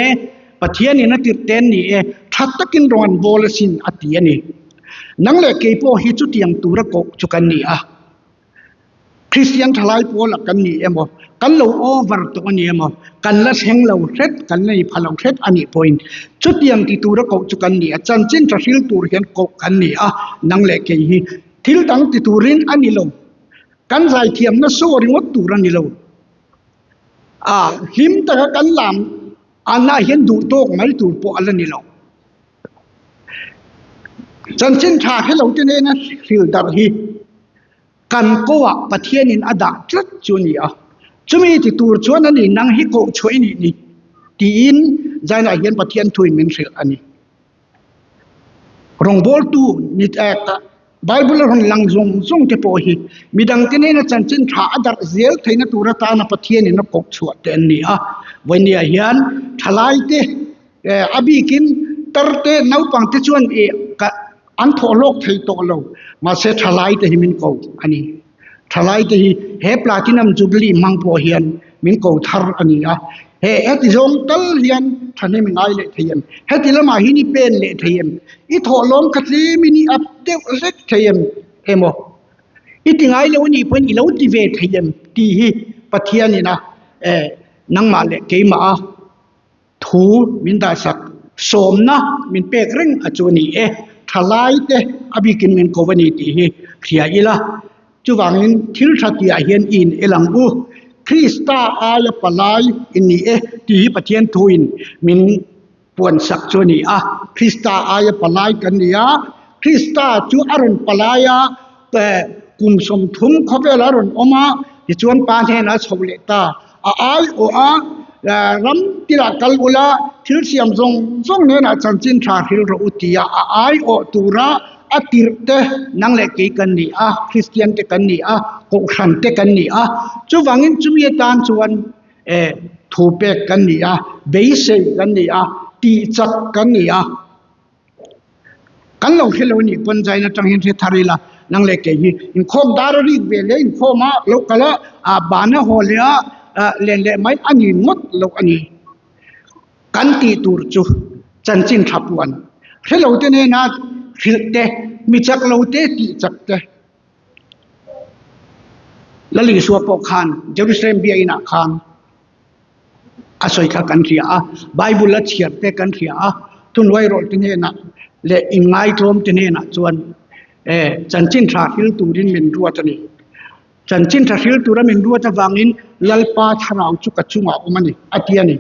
Pathianin a tirh te an ni e, tha takin rawng an bâwl asin a ti a ni. Nang leh kei pawh hi chutiang tura koh chu kan ni a. Kristian thalai pawlah kan ni emaw, kan lo over tawh a ni emaw, kan la thleng lo hret, kan la inpha lo hret a nih pawhin chutiang ti tura koh chu kan ni a. Chanchin tha hril tur hian koh kan ni a, nang leh kei hi thil dang ti turin a ni lo. Kan zaithiamna saw ringawt tur a ni lo. A hlim taka kan lam anah hian duh tawk mai tur pawh a la ni lo. Chanchin tha hre lo te nena hril darh hi kan koah Pathianin a dah tlat chu a ni a. Chumi ti tur chuan a ni nang hi koh chhuah i nih ni tiin zainah hian Pathian thuin min hrilh a ni. Rawngbawltu ni Bible a rawn lang zawng zawng te pawh hi midangte nena chanchin tha a darh zel theihna tur atana Pathianin a koh chhuah te an ni a. Vawinia hian thalaite a bikin tarte naupangte chuan ih ka an thawh hlawk thei tawh lo mahse thalaite hi min ko a ni. Thalaite hi he Platinum Jubilee hmang pawh hian min ko thar a ni a. He heti zawng tal hian thahnem i ngai leh thei em? Heti lamah hian i pen leh thei em? I thawhlawm kha tlemin i up deuh hlek thei em emaw? I ti ngai lo a nih pawhin i lo ti ve thei em tih hi Pathianin a nangmah leh keimah a Thu min dahsak sawmna min pek reng a chu a ni e, thalai te a bikin min ko a ni tih hi hria ila. Chuvangin thil tha tihah hian i in el ang u. Krista aia palai i ni e tih hi Pathian thuin min puansak chu a ni a. Krista aia palai kan ni a, Krista chu a rawn palai a, kum 30 khawvel a rawn awm a, tichuan Pa hnenah a chhoh leh ta. A aiawh a, ram tilah kal ula, thil siam zawng zawng hnenah chanchin tha hril rawh u tia a aiawh tura a tirh te nang leh kei kan ni a, Kristian te kan ni a, Kohhran te kan ni a. Chuvangin chumi atan chuan eh. Thu pek kan ni a, beisei kan ni a, tih chak kan ni a. Kan lo hre lo nih pawn zain atang hian hre thar ila, nang leh kei hi inkhawm dar a rik ve leh inkhawm a lo kal a, ah ban a haw leh a, ah len leh mai a ni ngawt lo a ni. Kan tih tur chu chanchin tha puan hre lo te nena hrilh te, mi chak lo te tih chak te. Lal Isua pawh khan Jerusalem biakinah khan a sawi kha kan hria a, Bible a chhiar te kan hria a, thuhnuairawlh te hnenah leh inngaithlawm te hnenah chuan chanchin tha hril turin min ruat a ni. Chanchin tha hril tura min ruat avangin Lalpa thlarau chu ka chungah awm a ni, a ti a ni.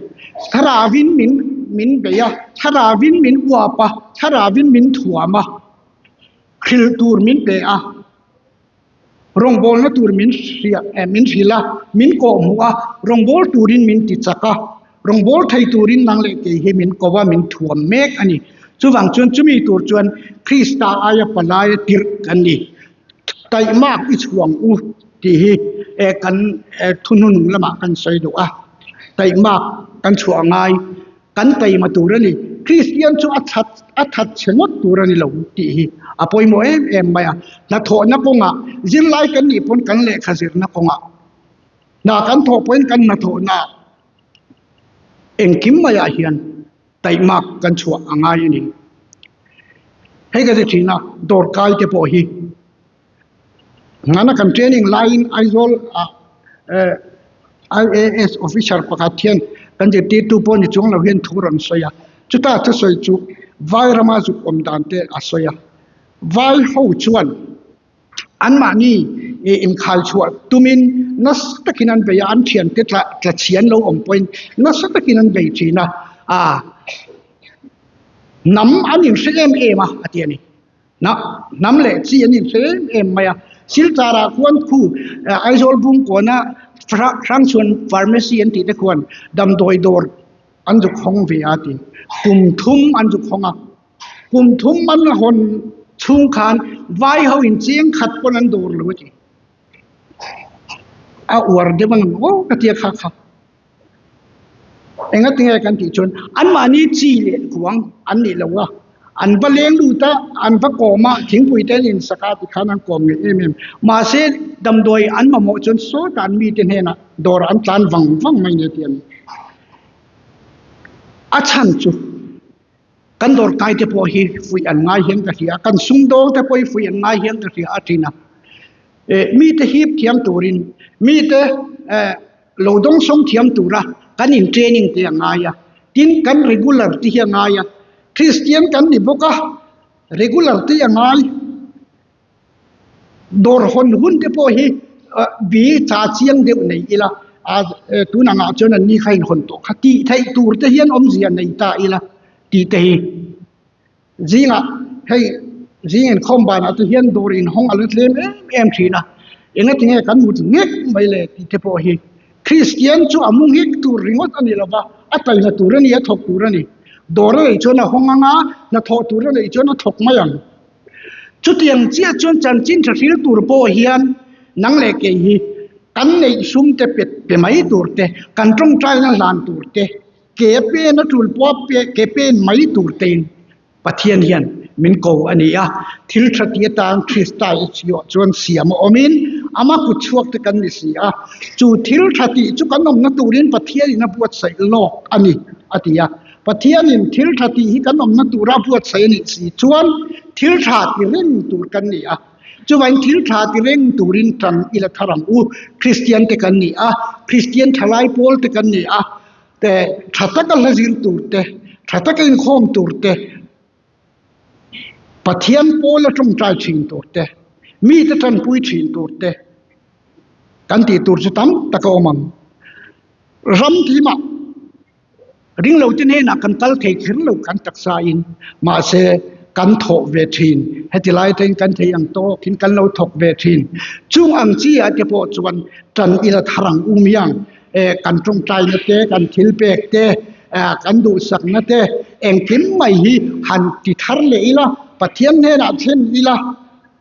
Thlarauvin min min bei a, thlarauvin min uap a, thlarauvin min thuam a, hrilh tur min pe a, rawngbawlna tur min hria min hrilh a, min kawhhmuh a, rawngbâwl turin min ti chak a, rawngbâwl thei turin nang leh kei hi min ko a, min thuam mek a ni. Chuvang chuan chumi tur chuan Krista aia palaia tirh kan ni. Taihmak i chhuang u tih hi kan thuhnunung lamah kan sawi duh a, taihmak kan chhuah ngai, kan taima tur a ni. Kristian chu a that a that chhe ngawt tur a ni lo tih hi a pawimawh em em mai a. Hnathawhna kawngah zirlai kan nih pawn kan lehkha zirna kawngah hna kan thawh pawhin kan hnathawhna engkim maiah hian taihmak kan chhuah a ngai a ni. Hei ka ti thin a, dawrkai te pawh hi ngana kan training laiin Aizawl ah IAS officer pakhat hian kan zirtirtu pawh ni chuang lo hian thu rawn sawi a, chuta thusawi chu vai rama zuk awm dan te a sawi a, vai ho chuan Anmahni inkhai chhuah tumin nasa takin an bei a, an thiante tla tla chhian lo awm pawhin nasa takin an bei thin a, aa hnam an inhre em em a a ti a ni. Hna hnam leh chi an inhre em em mai a, Silchar-ah khuan khu Aizawl Bungkawna Hrangchhuan Pharmacy an tih te khuan damdawi dawr an zuk hawng ve a ti. Kum thum an zuk hawng a. Kum thum an hawn chhung khan vai ho in chiang khat pawn an dawr lo a ti. A uar deuh ang aw ka tia kha kha. Enga tinge kan tih chuan anmahni chi leh kuang an nih lo a, an va leng lut a, an va kawm a, thingpui te an insak a tikhan an kawm ngei em em. Mahse damdawi an mamawh chuan sawtah an mite hnenah dawr an tlan vang vang mai nia ti a ni. A chhan chu. Kan dawrkai te pawh hi fuih an ngai hian ka hria, kan sumdawng te pawh hi fuih an ngai hian ka hria a thin a. Mite hip thiam turin, mite lo dawngsawng thiam tura kan in training te a ngai a, tin kan regular te hi a ngai a, Kristian kan ni bawk a, regular te hi a ngai. Dawr hawn hun te pawh hi bi cha chiang deuh nei ila, tun angah chuan an ni kha inhawn tawh kha tih theih tur te hian awmzia nei ta ila tih te hi zingah hei zing inkhawm banah te hian dawr inhawng a la tlem em em thin a, engatinge kan mut ngek mai le tih te pawh hi Kristian chu a mu ngek tur ringawt a ni lova, a taina tur a ni, a thawk tur a ni. Dawr a neih chuan a hawng ang a, hnathawh tur a neih chuan a thawk mai ang. Chutiang chiah chuan chanchin tha hril tur pawh hian nang leh kei hi kan neih sum te pe pe mai tur te, kan tawngtaina hlan tur te, ke pen a tul pawh a ke pen mai tur tein Pathian hian min ko a ni a. Thil tha ti atan Krista i chhiawh chuan siam a awmin ama kut chhuak te kan ni si a. Chu thil tha tih chu kan awmna turin Pathianin a buatsaih lawk a ni, a ti a. Pathianin thil tha tih hi kan awmna tura buatsaih a nih si chuan thil tha ti reng tur kan ni a. Chuvain thil tha ti reng turin tan i la thar ang u. Kristian te kan ni a, Kristian thalai pawl te kan ni a, te tha taka hla zir tur te, tha taka inkhawm tur te, Pathian pawla tawngtai thin tur te, mite tanpui thin tur te kan tih tur chu tam tak a awm ang. Ram tlima. Ringlo te hnenah kan kal thei kher lo kan taksa in, mahse kan thawh ve thin. Heti lai atangin kan thei ang tawkin kan lo thawk ve thin. Chung ang chi ah te pawh chuan tan ila thar ang u miang. Kan tawngtaina te, kan thil pek te, kan duhsakna te engkim mai hi han ti thar leh ila, Pathian hnenah thlen ila,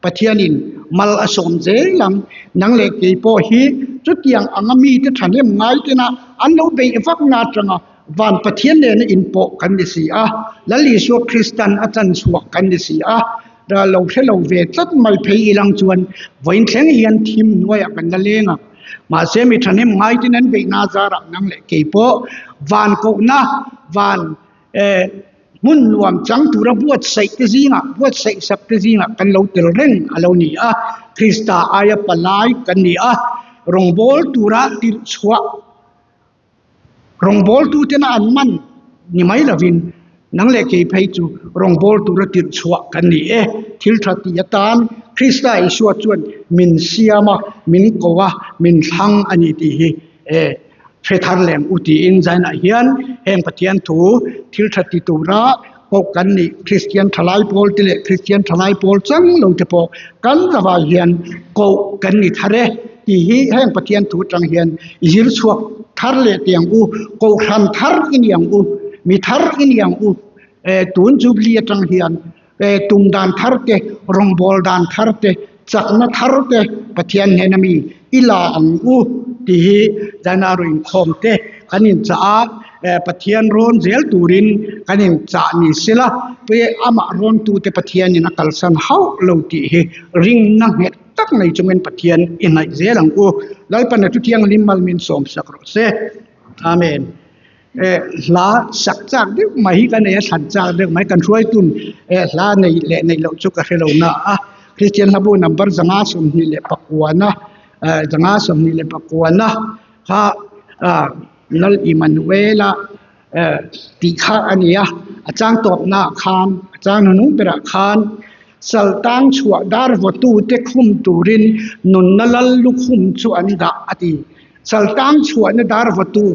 Pathianin mal a sawm zel ang. Nang leh kei pawh hi Chutiang anga mite thahnem ngai tena an lo beih vak na atanga van Pathian nena inpawh kan ni si a, Lal Isua Kristan a chan chhuak kan ni si a, lo hre lo ve tlat mai phei ilang chuan vawiin thleng hian thim hnuaiah kan la leng ang. Mahse mi thahnem ngai ten an beihna zarah nang leh kei pawh van kohna van hmun nuam chang tura buatsaih te zingah buatsaih sak te zingah kan lo tel reng a lo ni a, Krista aia palai kan ni a, rawngbawl tura tirh chhuah rawngbawl tu tena an man ni mai lovin nang leh kei phei chu rawngbawl tura tirh chhuah kan ni e. Thil tha tih atan Krista Isua chuan min siam a, min ko a, min thlang a ni tih hi e. Hre thar lem u tiin zainah hian heng Pathian thu thil tha ti tura pawh kan nih Kristian thalai pawl te leh Kristian thalai pawl chang lo te pawh kan zavai hian koh kan ni thar e tih hi heng Pathian thu atang hian i zir chhuak thar leh teh ang u, kohhran thar i ni ang u, mi thar i ni ang u, tun Jubilee atang hian tum dan thar te, rawngbawl dan thar te, chakna thar te Pathian hnena mi i la ang u tih hi January inkhawm te kan inchah a, Pathian rawn zel turin kan inchah ni sela, amah rawntute Pathianin a kalsan hauh lo tih hi ringna nghet tak nei chungin Pathian i hnaih zel ang u. Lalpan a thuthianghlim malmin sawmsak rawh se. Amen. Hla sak chak deuh mai hi ka nei a, thlan chak deuh mai kan hruaitun hla nei leh neih loh chu ka hre lo na a, Kristian hlabu number 521 521 kha Lal Immanuela tih kha a ni a, a chang tawpna ah khan a chang hnuhnung berah khan Saltang chhuah dar vawtute khum turin nunna lal lukhum chu an dah a ti. Saltang chhuahna dar vawtu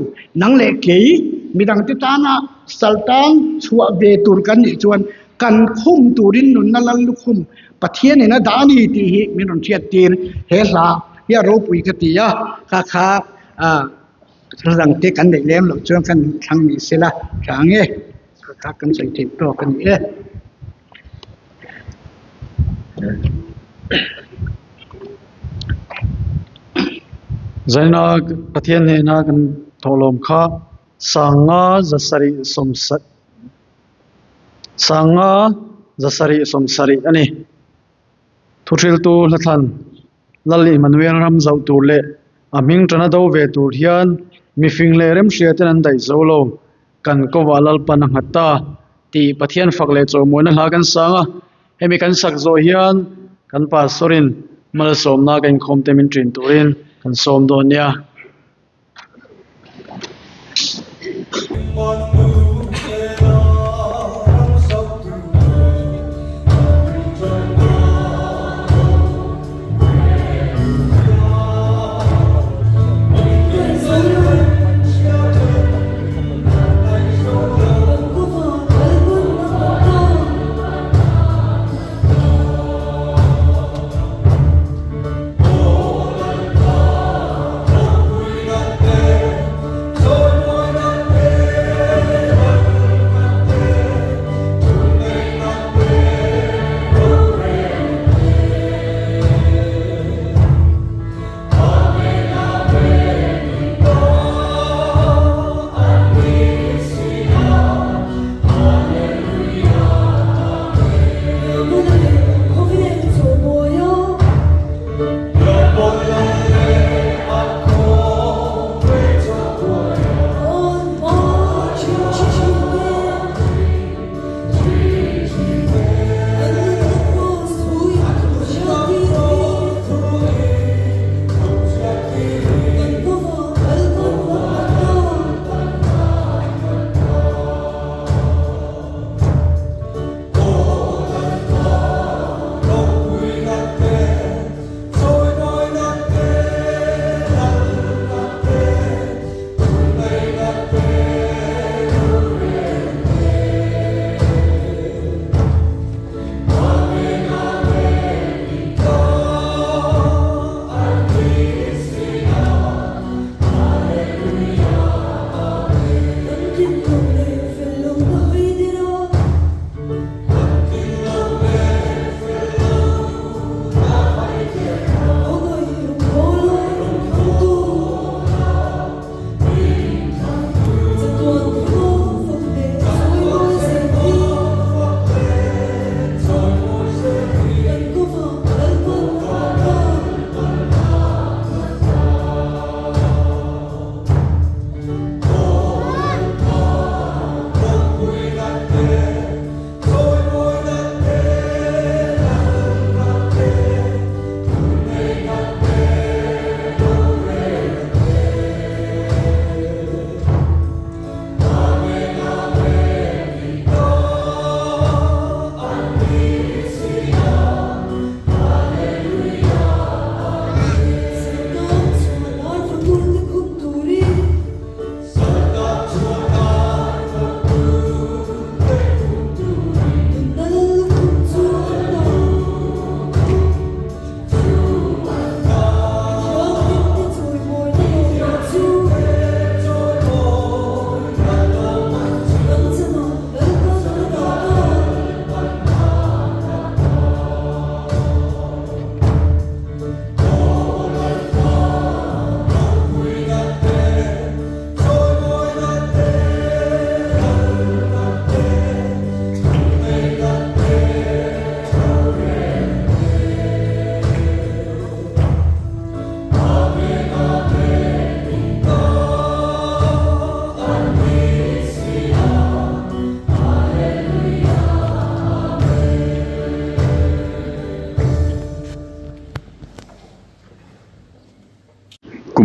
nang leh kei midangte tana saltang chhuah ve tur kan nih chuan kan khum turin nunna lal lukhum Pathianin a dah a ni tih hi min rawn hriat tir he hla hi a ropui ka ti a, kha kha thildangte kan neih lem loh chuan kan thlang ni sela tha ang e, kha kha kan sawi theih tawk a ni e. Zaina Pathian hnena kan thawhlawm kha sanga zasarih sawmsarih sanga zasarih sawmsarih a ni. Thuhriltu Hlathlan Lal Immanuel ram zauh tur leh a hming tana do ve tur hian mifing leh remhria ten an daih zo lo. Kan kovah Lalpan a nghat ta tih Pathian fak leh chawhmuaina hla kan sang a, hemi kan sak zawh hian kan Pastor-in malsawmna ka inkhawm te min ṭin turin kan sawm dawn nia.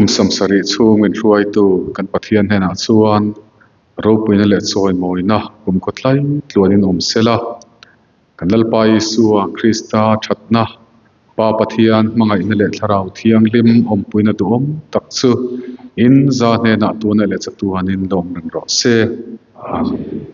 Kum 70 chhung min hruaitu kan Pathian hnenah chuan ropuina leh chawimawina kum khawtlai tluanin awm sela. Kan Lalpa Isua Krista thatna, Pa Pathian hmangaihna leh Thlarau Thianghlim awmpuina duhawm tak chu in za hnenah tuna leh chatuanin lawm reng rawh se. Amen.